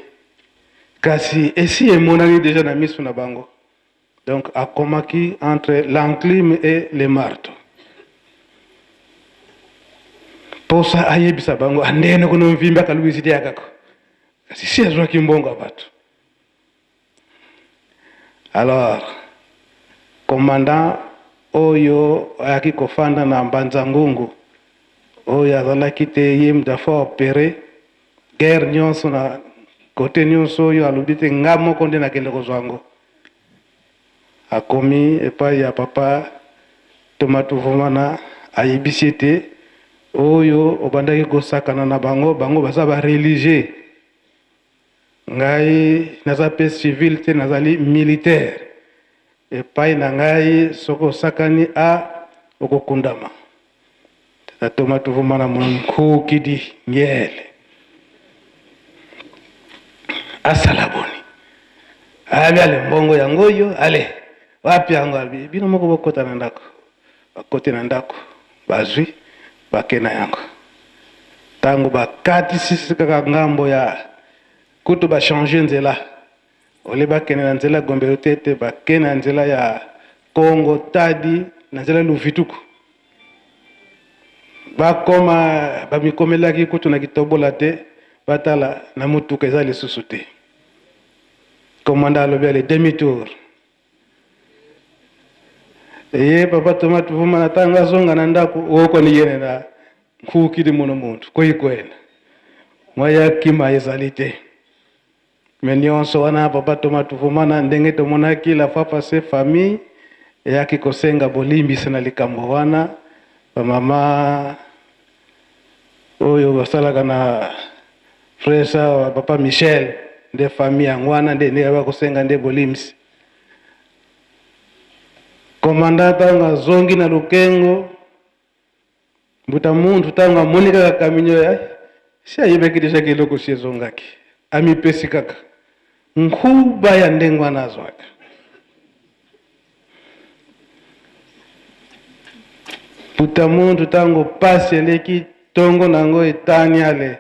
Kasi esi emonani deja na miso na bango. Donc akomaki entre l'enclume et le marteau. Posa ayebisa bango andene kuno mvimbi akaluisi te akako, kasi si azwaki mbongo ya bato. Alors commandant oyo ayaki kofanda na Mbanza Ngungu, oyo azalaki te ye moto afo opere guerre nyonso na kote nyonso, oyo alobi te nga moko nde nakende kozwa yango, akomi epai ya papa Thomas Tuvumana, ayebisi ete oyo obandaki kosakana na bango, bango baza bareligieux, ngai naza mpe civil te, nazali militaire. Epai na ngai soki osakani a okokundama. Tata Thomas Tuvumana monkukidi ngele asala boni? Abi ale mbongo yango oyo, ale wapi yango? Abi bino moko bokota na ndako. Bakoti na ndako, bazwi, bake na yango. Ntango bakatisi kaka ngambo ya kutu, bachange nzela, ole bakende na nzela Gombe Lutete, bake na nzela ya Kongo Tadi, na nzela Luvituku. Bakoma, bamikomelaki kutu na kitobola te, batala na motuka eza lisusu te. Commandant alobi ale demi tour. Ye papa Thomas Tuvumana ntango azonga na ndako, okoni yene na nkukili mono muntu koyikwena mwaya kima ezali te. Me nyonso wana papa Thomas Tuvumana, ndenge tomonaki la fois passée, famille eyaki kosenga bolimbisi na likambo wana. Bamama oyo basalaka na frère awa, papa Michel. Nde famille yango wana nde ndenge bakosenga nde bolimbisi. Commandant ntango azongi na Lukengo, mbuta muntu ntango amoni kaka kaminyo ya si ayebaki deja ke eloko si ezongaki, amipesi kaka nkuba ya ndenge wana azwaka. Mbuta muntu ntango pasi eleki tongo na yango etani ale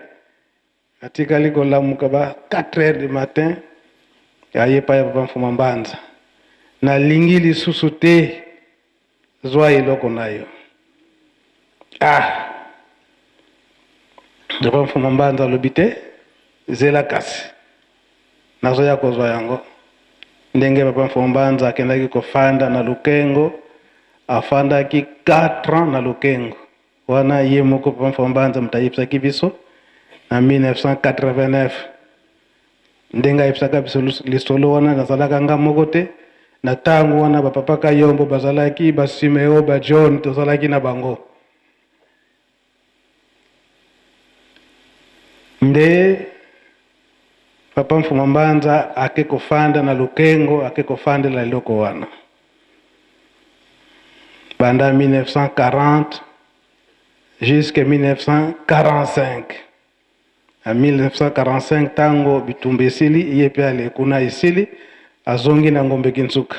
Atikali kolamuka ba 4 heures du matin, aye epai ya papa Mfuma Mbanza. Nalingi lisusu te, zwa eloko na yo. Ah! Papa Mfuma Mbanza alobi te, zela kasi. Nazoya kozwa yango. Ndenge papa Mfuma Mbanza akendaki kofanda na Lukengo, afandaki 4 ans na Lukengo. Wana ye moko Papa Mfuma Mbanza moto ayebisaki biso na 1989. Ndenge ayebisaka biso lisolo wana, nazalaka nga moko te. Na tango wana ba Papa Kayombo bazalaki, ba Simeo, ba John, tozalaki na bango. Nde Papa Mfuma Mbanza ake kofanda na Lukengo, ake kofandela eloko wana. Banda 1940 jusque 1945. Na 1945 tango bitumba esili, ye pe ale kuna esili, azongi na Ngombe Kinsuka.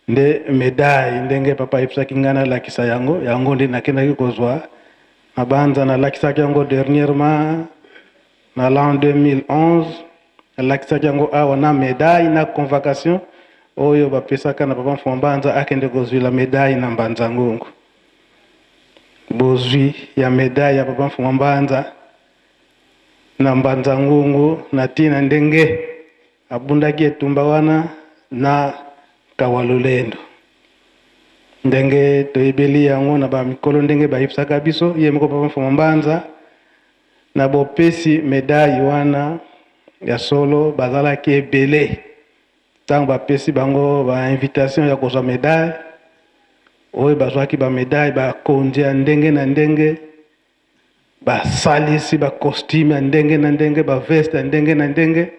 Nde medaille ndenge papa ayebisaki ngai nalakisa yango, yango nde nakendaki kozwa na Banza, nalakisaki yango dernièrement na l'an 2011, nalakisaki yango awa na medaille na convocation oyo bapesaka na papa Mfuma Mbanza akende kozwila medaille na Mbanza Ngungu. Bozwi ya medaille ya papa Mfuma Mbanza na Mbanza Ngungu na tina ndenge abundaki etumba wana na Kawalulendo. Ndenge toyebeli yango na ba mikolo ndenge bayebisaka biso, ye moko papa Mfuma Mbanza na bopesi medaille wana ya solo bazalaki ebele. Tango bapesi bango ba invitation ya kozwa medaille, oyo bazwaki ba medaille bakonzi ya ndenge na ndenge, basalisi ba costume ya ndenge na ndenge, ba veste ya ndenge na ndenge.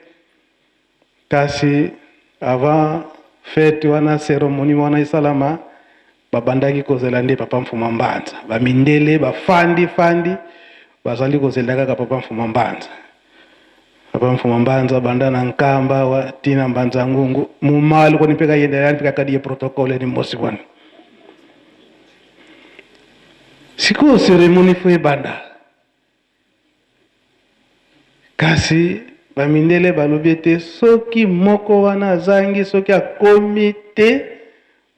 Kasi avant fete wana, ceremonie wana esalama, babandaki kozela nde papa Mfuma Mbanza. Ba mindele bafandi fandi bazali kozela kaka papa Mfuma Mbanza. Papa Mfuma Mbanza banda na Nkamba awa ti na Mbanza Ngungu, mumalu koni mpe kayenda yani mpe kakadi ye protocole ni mosi wana. Sikoyo ceremonie fo ebanda. Kasi ba mindele balobi ete soki moko wana azangi, soki akomi te,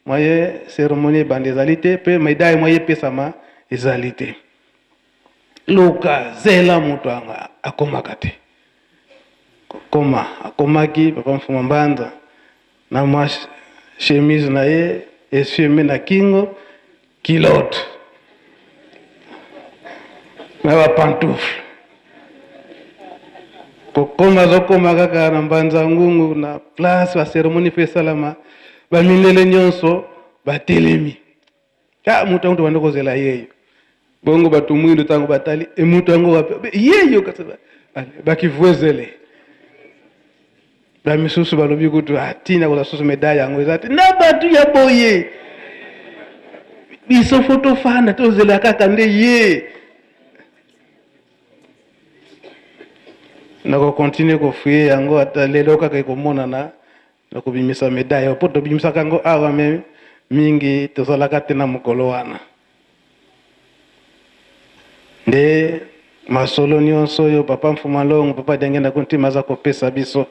moyen ceremonie ebanda ezali te, pe medaille moyen epesama ezali te. Luka, zela moto yango akomaka te. Kokoma, akomaki papa Mfuma Mbanza na mwa chemise na ye essuie-main na kingo, culotte na ba pantoufle. Kokoma azokoma kaka na Mbanza Ngungu na place ba ceremonie pe esalama, ba mindele nyonso batelemi. Ah, moto yango tobandi kozela yeyo. Bongo bato mwindo ntango batali e moto yango wapi? Yeyo kasi bakivuezele. Ba misusu balobi kutu ah, tina kozwa susu medaille yango eza te na bato ya boye. Biso fo tofanda tozela kaka nde ye. Nakokontinue kofuye yango ata lelo kaka ekomonana. Nakobimisa medaille oyo po tobimisaka yango awa mais mingi tozalaka te na mokolo wana. Nde masolo nionso oyo papa Mfuma Longo, papa Diangienda Kuntima aza kopesa biso.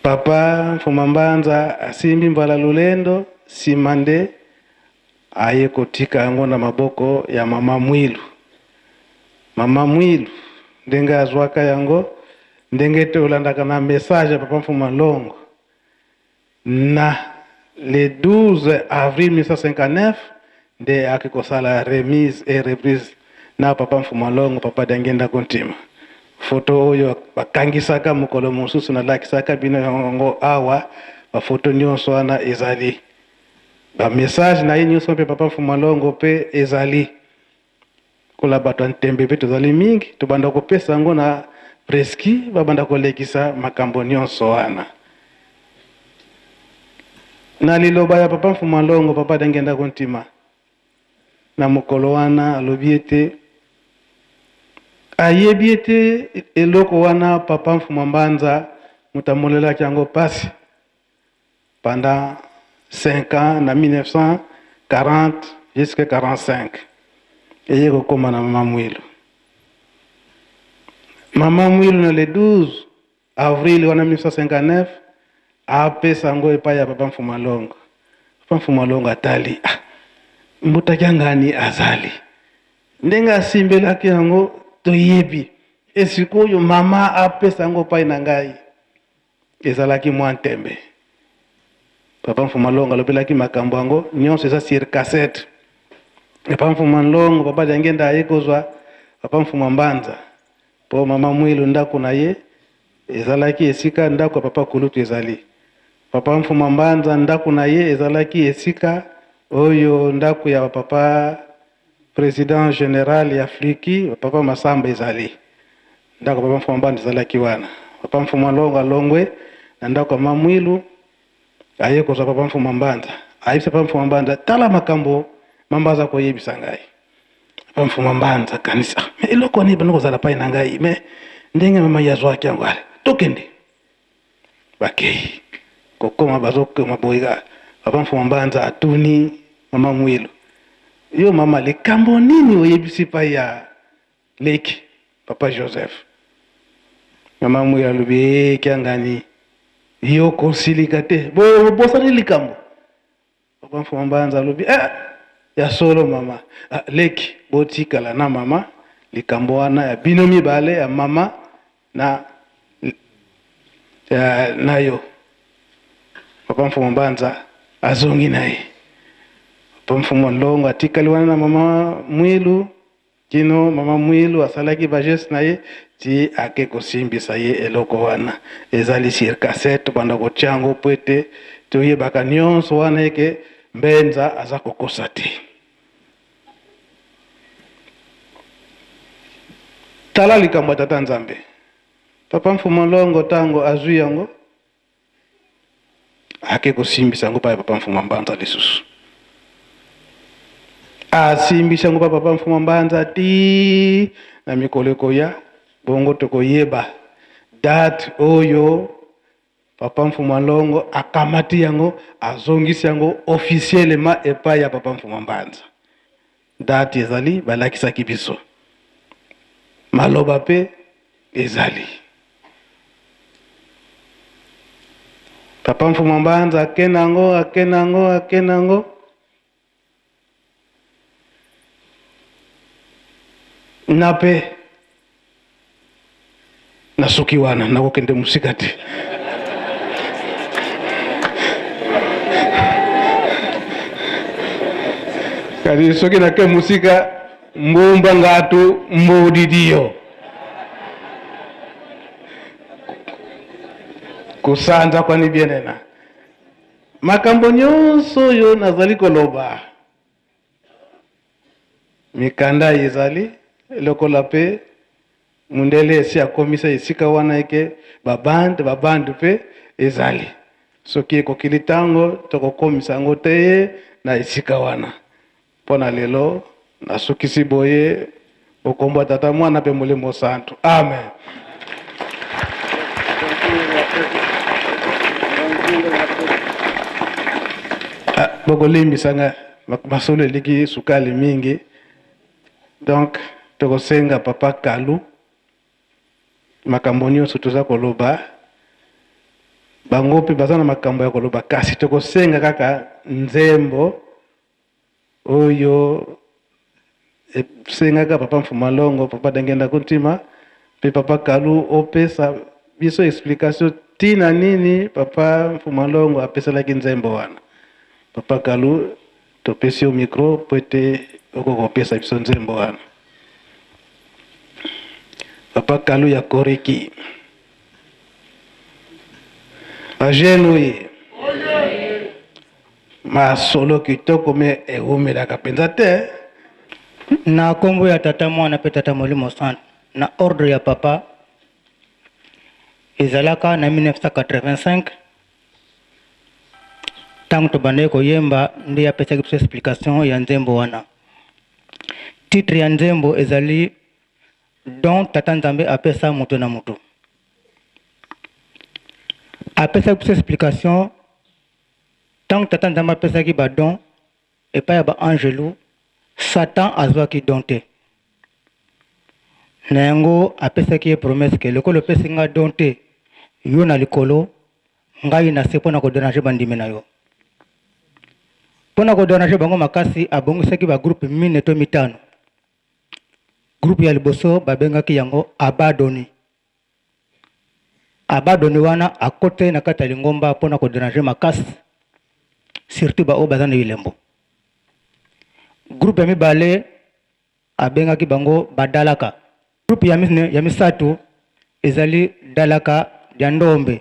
Papa Mfuma Mbanza asimbi mbala lolendo sima nde aye kotika yango na maboko ya mama Mwilu. Mama Mwilu ndenge azwaka yango, ndenge tolandaka na message ya papa Mfuma Longo na le 12 avril 1959 nde ayaki kosala remise et reprise na papa Mfuma Longo, papa Diangienda Kuntima. Photo oyo bakangisaka mokolo mosusu nalakisaka bino yango awa, ba photo nionso wana ezali. Ba message na ye nioso mpe papa Mfuma Longo mpe ezali. Lokola bato ya ntembe mpe tozali mingi, tobanda kopesa yango na Preski babanda kolekisa makambo nyonso wana. Na liloba ya Papa Mfuma Longo, Papa Dangenda Kontima, na mokolo wana alobi ete ayebi ete eloko wana Papa Mfuma Mbanza moto amonelaki yango pasi pendant 5 ans na 1940 jusqu'à 45 eye kokoma na Mama Mwilu. Mama Mwilu na le 12 avril wana 1959 apesa yango epai ya Papa Mfuma Longo. Papa Mfuma Longo atali, ah, Mbuta Kiangani azali ndenge asimbelaki yango toyebi, e sikoyo mama apesa yango epai na ngai. Ezalaki mwa ntembe. Papa Mfuma Longo alobelaki makambo yango nyonso, eza sur cassette. Papa Mfuma Longo, Papa Diangenda aye kozwa Papa Mfuma Mbanza po Mama Mwilu ndako na ye ezalaki esika ndako ya Papa Kulutu ezali. Papa Mfuma Mbanza ndako na ye ezalaki esika oyo ndako ya Papa President General ya Fliki, Papa Masamba ezali. Ndako ya Papa Mfuma Mbanza ezalaki wana. Papa Mfuma Longo alongwe na ndako ya Ma Mwilu, aye kozwa Papa Mfuma Mbanza. Ayebisa Papa Mfuma Mbanza, tala makambo Mama aza koyebisa ngai. Papa Mfuma Mbanza akanisi, ah, mais eloko wana ebandi kozala pai na ngai, mais ndenge mama ye azwaki yango, ale tokende. Bakei kokoma, bazokoma boye kaka, Papa Mfuma Mbanza atuni Mama Mwilu, yo mama, likambo nini oyebisi pai ya leki Papa Joseph? Mama Mwilu alobi, ee Kiangani, yo kosilika te, boye obosani likambo? Papa Mfuma Mbanza alobi, eh, ya solo mama. Ah, leki, botikala na mama, likambo wana ya bino mibale, ya mama na, ya, na yo. Papa Mfuma Mbanza azongi na ye. Papa Mfuma Longo atikali wana na mama Mwilu. Kino mama Mwilu asalaki ba gestes na ye ti ake kosimbisa ye eloko wana. Ezali sur cassette, tobanda kotia yango po ete toyebaka nionso wana eke Mbenza aza kokosa te. Tala likambo ya Tata Nzambe. Papa Mfumu Longo tango azui yango, ake kosimbisa yango pa Papa Mfuma Mbanza lisusu. Asimbisi yango pa Papa Mfuma Mbanza ti na mikolo ekoya, bongo tokoyeba date oyo Papa Mfuma Longo akamati yango, azongisi yango officiellement epai ya Papa Mfuma Mbanza. Date ezali, balakisaki biso. Maloba pe ezali. Papa Mfuma Mbanza ake nango, ake nango, ake nango. Na pe nasuki wana, nakokende mosika te. Kasi soki nake mosika, mbumba ngatu mbodidiyo kosanza kwani bienena makambo nyonso oyo nazali koloba. Mikanda ezali lokola pe mundele esi akomisa esika wana eke ba bande, ba bande pe ezali. Soki ekokili tango tokokomisa yango te na esika wana. Mpo na lelo nasukisi boye bokombo ya Tata, Mwana pe Molimo Santu. Amen. Ah, bokolimbisa nga masolo eliki sukali mingi, donc tokosenga Papa Kalu makambo nyonso toza koloba, bango mpe baza na makambo ya koloba, kasi tokosenga kaka nzembo oyo esengaka Papa Mfuma Longo, Papa Dangenda Kuntima mpe Papa Kalu opesa biso explication tina nini Papa Mfuma Longo apesalaki nzembo wana. Papa Kalu, topesi yo micro po ete okoka kopesa biso nzembo wana. Papa Kalu ya Koreki. Ba jeunes oye. Masolo kitoko mais ewumelaka penza te. Na kombo ya Tata, Mwana pe Tata Molimo Santu, na ordre ya Papa, Ezalaka na 1985 ntango tobandaki koyemba nde apesaki biso explication ya nzembo wana. Titre ya nzembo ezali Don Tata Nzambe apesa moto na moto. Apesaki biso explication ntango Tata Nzambe apesaki ba don epai ya ba angelu, Satan azwaki don te. Na yango apesaki ye promesse ke lokola opesi nga don te, yo na likolo, ngai na se mpo na koderange bandimi na yo. Mpo na koderange bango makasi, abongisaki ba groupe mine to mitano. Groupe ya liboso babengaki yango Abadoni. Abadoni wana akotaki na kati ya lingomba mpo na koderange makasi, surtout baoyo baza na bilembo. Groupe ya mibale abengaki bango Badalaka. Groupe ya misato ezali Dalaka dia Ndombe.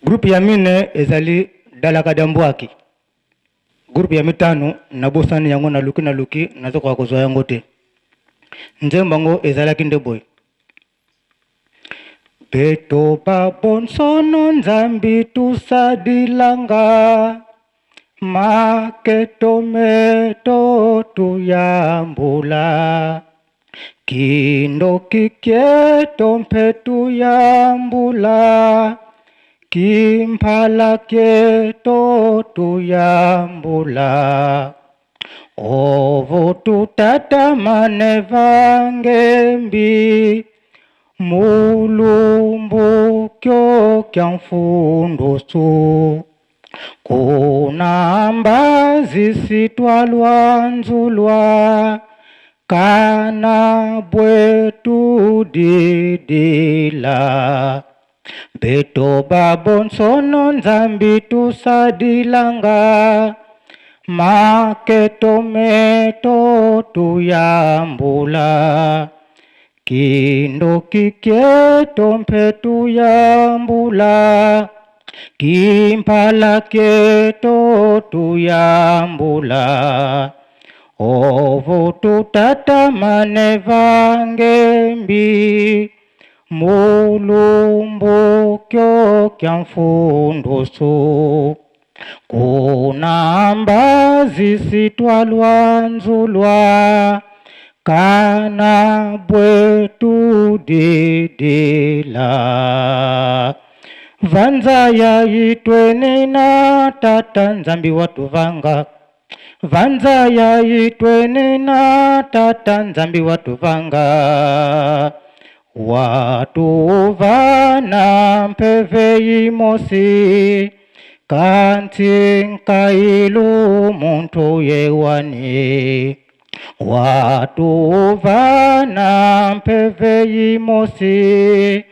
Groupe ya mine ezali Dalaka dia Mbwaki. Groupe ya mitano nabosani yango, naluki naluki nazokoka kozwa yango te. Nzembo yango ezalaki nde boye: Beto ba bonsono Nzambi tusadilanga maketo meto tuyambula kindoki kieto mpe tuyambula kimpala kieto tuyambula ovu tutatamane vangembi mulumbu kyo kya mfundusu kuna mbazi sitwalwanzulwa kana bwetu didila beto babonsono Nzambi tusadilanga maketo meto tuyambula kindoki kieto mpe tuyambula kimpala kieto tuyambula ovu tutatamane vangembi mulumbu kyo kya mfundusu kuna mbazi sitwalwanzulwa kana bwetu didila vanza ya itweni na tata Nzambi watuvanga vanza ya itweni na tata Nzambi watuvanga watuvana mpeve imosi kanti nkailu muntu yewani watuvana mpeve imosi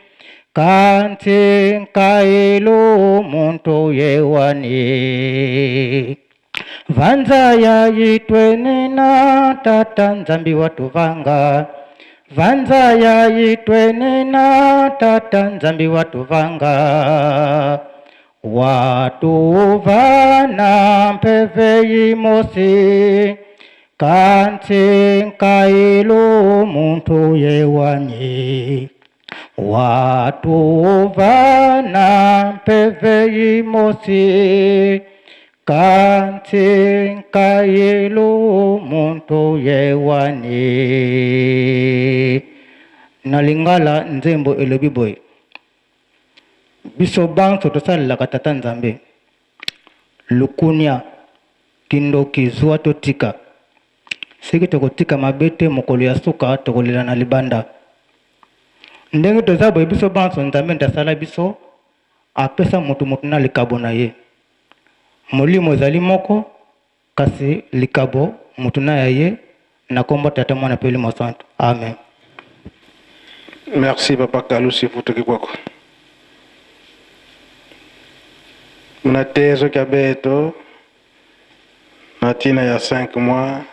kanti nkailu muntu yewani vanza ya itweni na tata Nzambi watuvanga vanza ya itweni na tata Nzambi watuvanga watuvana mpeve imosi kanti nkailu muntu yewani watuvana mpeve imosi kanti nkailu muntu yewani. Na lingala nzembo elobi boye: biso banso tosalelaka tata Nzambe, lukunia kindoki zwa totika, soki tokotika mabe te mokolo ya suka tokolela na libanda. Ndenge toza boye biso banso Nzambe nde asala biso, apesa motu motu na likabo na ye. Molimo ezali moko, kasi likabo motu na ya ye. Na kombo Tata, Mwana mpe Molimo Santu, amen. Merci papa Kalusi Futuki kwako. Muna tezo kya beto na tina ya 5 mois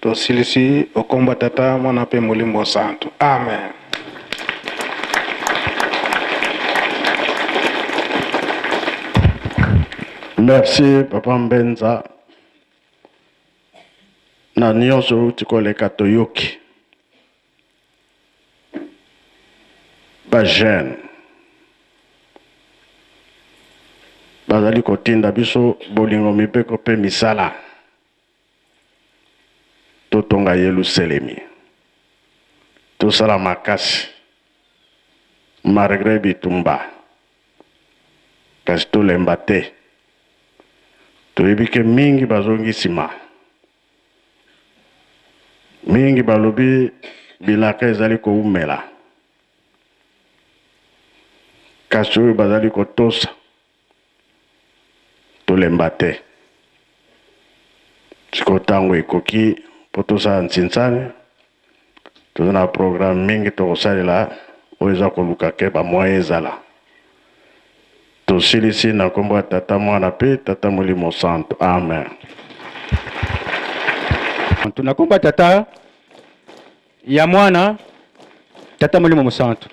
tosilisi okomba Tata, Mwana mpe Molimo Santu. Amen. Merci papa Mbenza. Na nyonso outi koleka toyoki. Ba jeunes bazali kotinda biso bolingo, mibeko mpe misala. Totonga Yeluselemi, tosala makasi malgre bitumba, kasi tolemba te. Toyebi ke mingi bazongi nsima, mingi balobi bilaka ezali koumela, kasi oyo bazali kotosa, tolemba te. Sikoyo ntango ekoki mpo tosala nsinsani. Toza na programme mingi tokosalela oyo eza koluka ke ba moyen ezala. Tosilisi na nkombo ya Tata, Mwana mpe Tata Molimo Santu. Amen. Na nkombo ya Tata, ya Mwana, Tata Molimo Mosantu.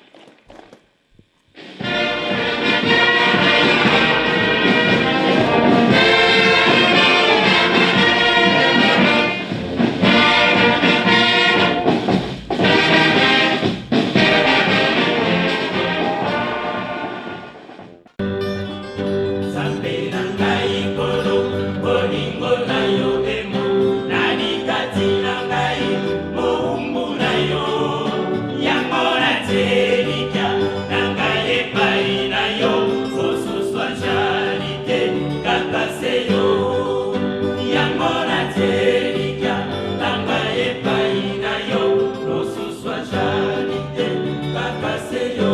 Nzambe na ngai Nkolo, bolingo na yo emo nani kati na ngai mowumbu na yo, yango natie elikya na ngai epai na yo, mosusu ajali te kaka se yo, yango natie elikya na ngai epai na yo, mosusu ajali te kaka se yo.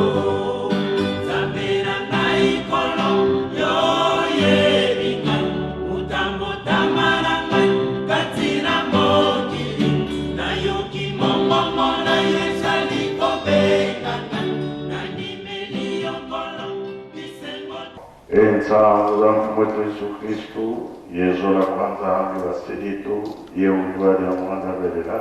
Nzambe na ngai Nkolo, yo oyebi ngai, otambotama na ngai kati na mokili, nayoki mongongo na yo ezali kobenga ngai, nandimeli yo Nkolo, bisengo. Ensangu za Mfumu wetu Yesu Kristu, Yezola kwa Nzambi wa Spiritu, ye udi wa dia muanda belela,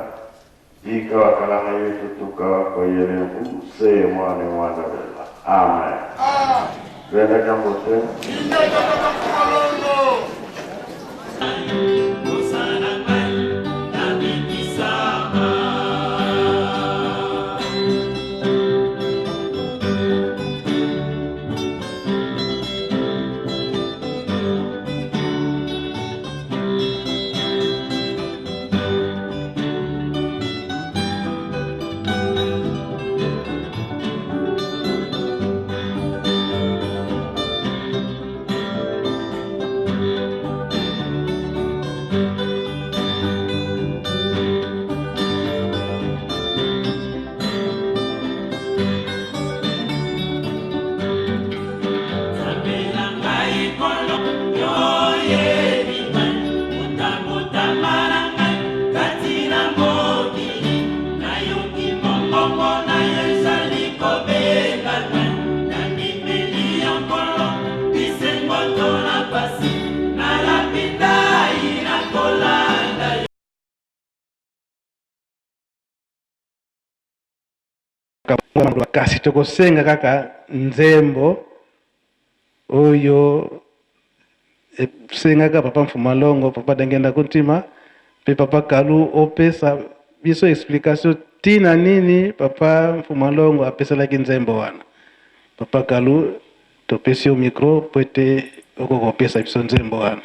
Dika wakalanga yetu tuka kwa yelengu seye mwane mwana bela. Amen. Benda jambo te. Kosala ngai nabikisama. Nzambe na ngai Nkolo, yo oyebi ngai, otambotama na ngai kati na mokili, nayoki mongongo na yo ezali kobenga ngai, nandimeli yo Nkolo, bisengo to na pasi, nalapi ndai nakolanda yo. Kasi tokosenga kaka nzembo oyo esengaka Papa Mfumalongo, Papa Dangenda Kuntima mpe Papa Kalu opesa biso explication tina nini Papa Mfumalongo apesalaki nzembo wana. Papa Kalu, topesi yo micro po ete okoka kopesa biso nzembo wana.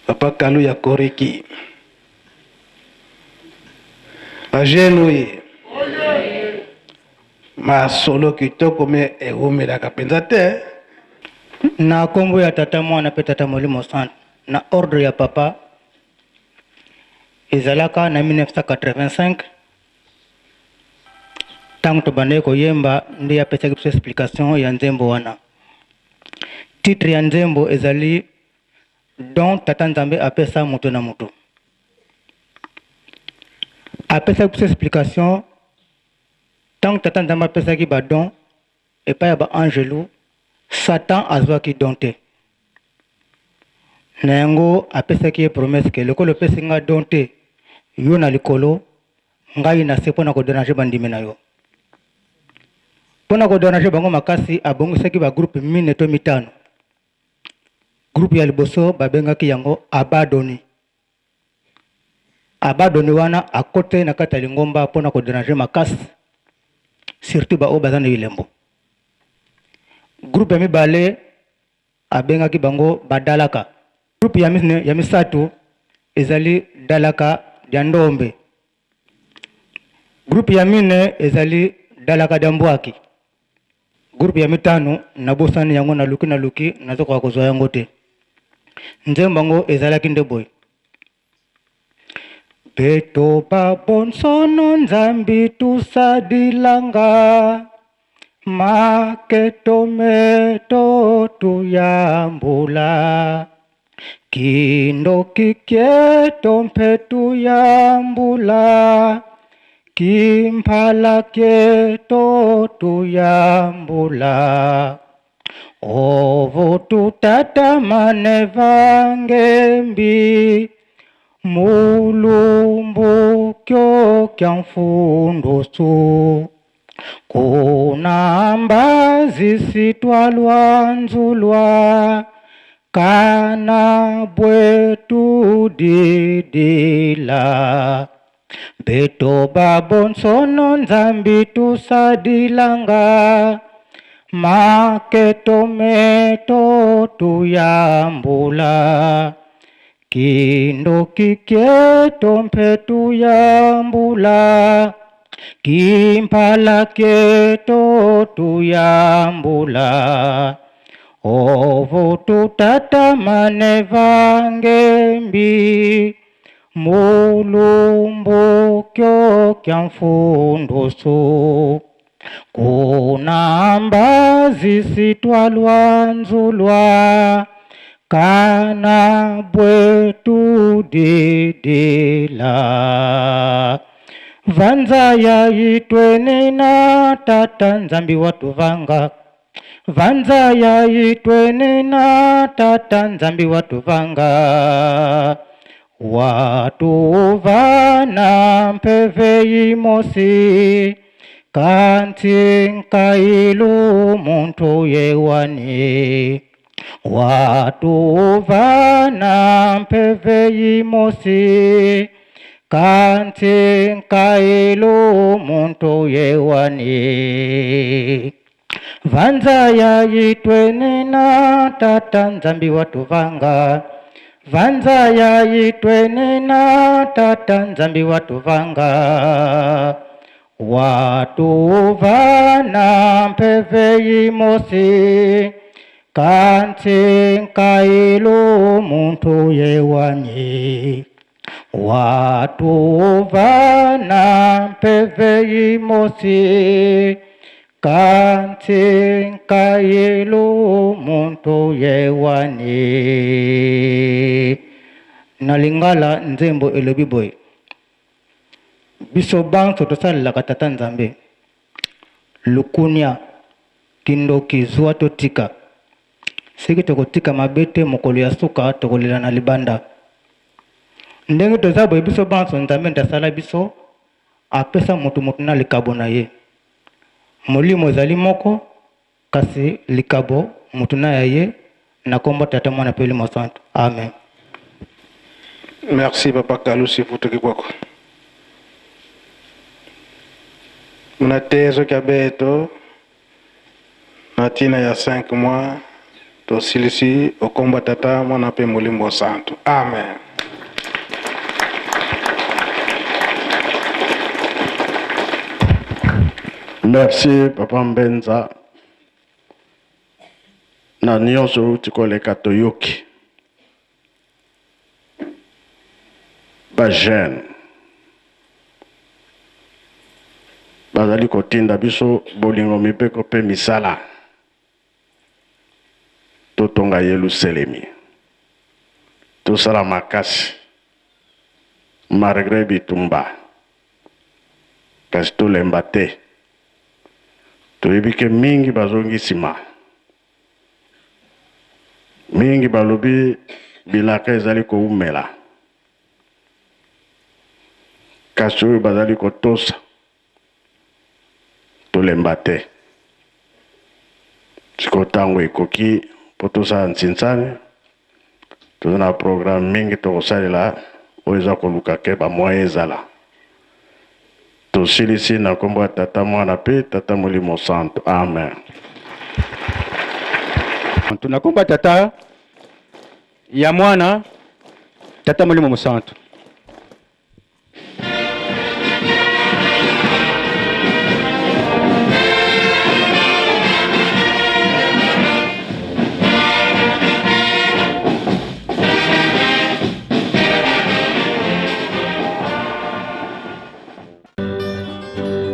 Papa Kalu ya Koriki. Ba jeune oye masolo kitoko me ewumelaka mpenza te. Na kombo ya Tata, Mwana pe Tata Molimo Santu, na ordre ya Papa, ezalaka na 1985 tango tobandaki koyemba nde apesaki biso explication ya nzembo wana. Titre ya nzembo ezali Don Tata Nzambe apesa moto na moto. Apesaki biso explication tango Tata Nzambe apesaki ba don epai ya ba angelu, Satan azwaki don te. Na yango apesaki ye promesse ke lokola opesi nga don te, yo na likolo, ngai na se mpo na ko deranger bandimi na yo. Mpo na ko deranger bango makasi, abongisaki ba groupe mine to mitano. Groupe ya liboso babengaki yango Abadoni. Abadoni wana akotaki na kati ya lingomba mpo na ko deranger makasi. Surtout ba oyo baza na bilembo. Groupe ya mibale abengaki bango badalaka. Groupe ya misato ezali dalaka dia ndombe. Groupe ya mine ezali dalaka dia mbwaki. Groupe ya mitano nabosani yango, naluki naluki nazokoka kozwa yango te. Nzembo yango ezalaki nde boye. Beto ba bonsono Nzambi tusadilanga maketo meto tuyambula kindoki kieto mpe tuyambula kimpala kieto tuyambula Ovo tutatamane vangembi mulumbu kyo kya mfundusu kuna mbazi sitwalwanzulwa kana bwetu didila Beto ba bonsono Nzambi tusadilanga maketo meto tuyambula kindoki kieto mpe tuyambula kimpala kieto tuyambula ovo tutatamane vangembi Mulumbu kyo kya mfundusu kuna mbazi sitwalwanzulwa kana bwetu didila vanza ya itwene na tata Nzambi watuvanga vanza ya itwene na tata Nzambi watuvanga watuvana mpeve imosi kanti nkailu muntu yewani watuvana mpeve imosi kanti nkailu muntu yewani vanza ya itwene na tata Nzambi watuvanga vanza ya itwene na tata Nzambi watuvanga watuvana mpeve imosi kanti nkailu muntu yewani watuvana mpeve imosi kanti nkailu muntu yewani. Na lingala nzembo elobi boye biso banso tosalelaka tata Nzambe lukunia kindoki zwa totika soki tokotika mabe te mokolo ya suka tokolela na libanda ndenge toza boye biso banso Nzambe nde asala biso apesa motu motu na likabo na ye molimo ezali moko kasi likabo motu na ya ye na kombo tata mwana mpe Molimo Santu amen. Merci papa Kalusi Futuki kwako. Muna tezo kya beto na tina ya 5 mois tosilisi okomba tata mwana mpe Molimo Santu amen. Merci papa Mbenza na nyonso outi koleka toyoki ba jeune bazali kotinda biso bolingo mibeko mpe misala totonga Yelusalemi tosala makasi malgré bitumba kasi tolemba te toyebi ke mingi bazongi nsima mingi balobi bilaka ezali koumela kasi oyo bazali kotosa tolemba te sikoyo ntango ekoki mpo tosala nsinsani toza na programme mingi tokosalela oyo eza koluka ke bamoyen ezala. Tosilisi na nkombo ya Tata, Mwana mpe Tata Molimo Santo. Amen. Na nkombo ya Tata, ya Mwana, Tata Molimo Mosantu.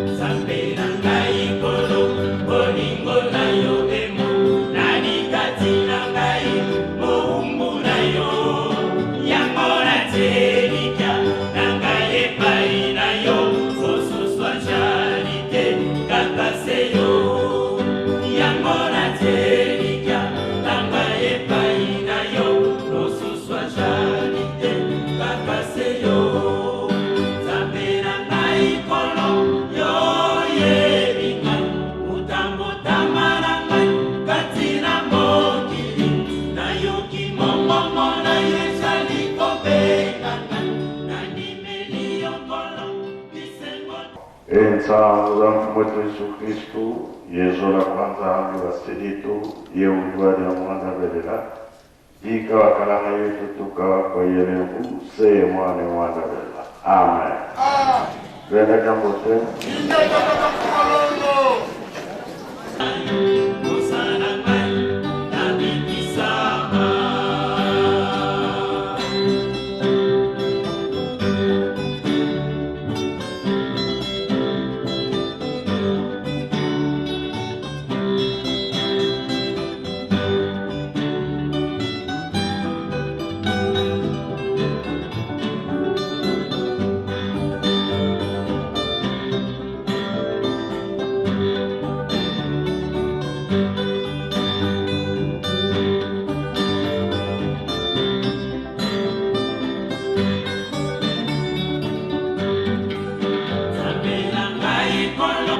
Nzambe na ngai Nkolo, bolingo na yo emo nani kati na ngai mowumbu na yo, yango natie elikya na ngai epai na yo, mosusu ajali te kaka se yo, yango natie elikya na ngai epai na yo, mosusu ajali te kaka se yo. Nzambe na ngai Nkolo, yo oyebi ngai, motambotama na ngai kati na mokili, nayoki mongongo na yo ezali kobenga ngai, nandimeli yo Nkolo, bisengo. Ensango za Mfumu wetu Yesu Kristu, yezola kwa Nzambi wa Spiritu, ye udi wa dia muanda belela, dika wa kalanga yetu tuka kwa yelembu, se mwane muanda belela. Amen. Bena jambo te. Kosala ngai nabikisama. Nzambe na ngai Nkolo.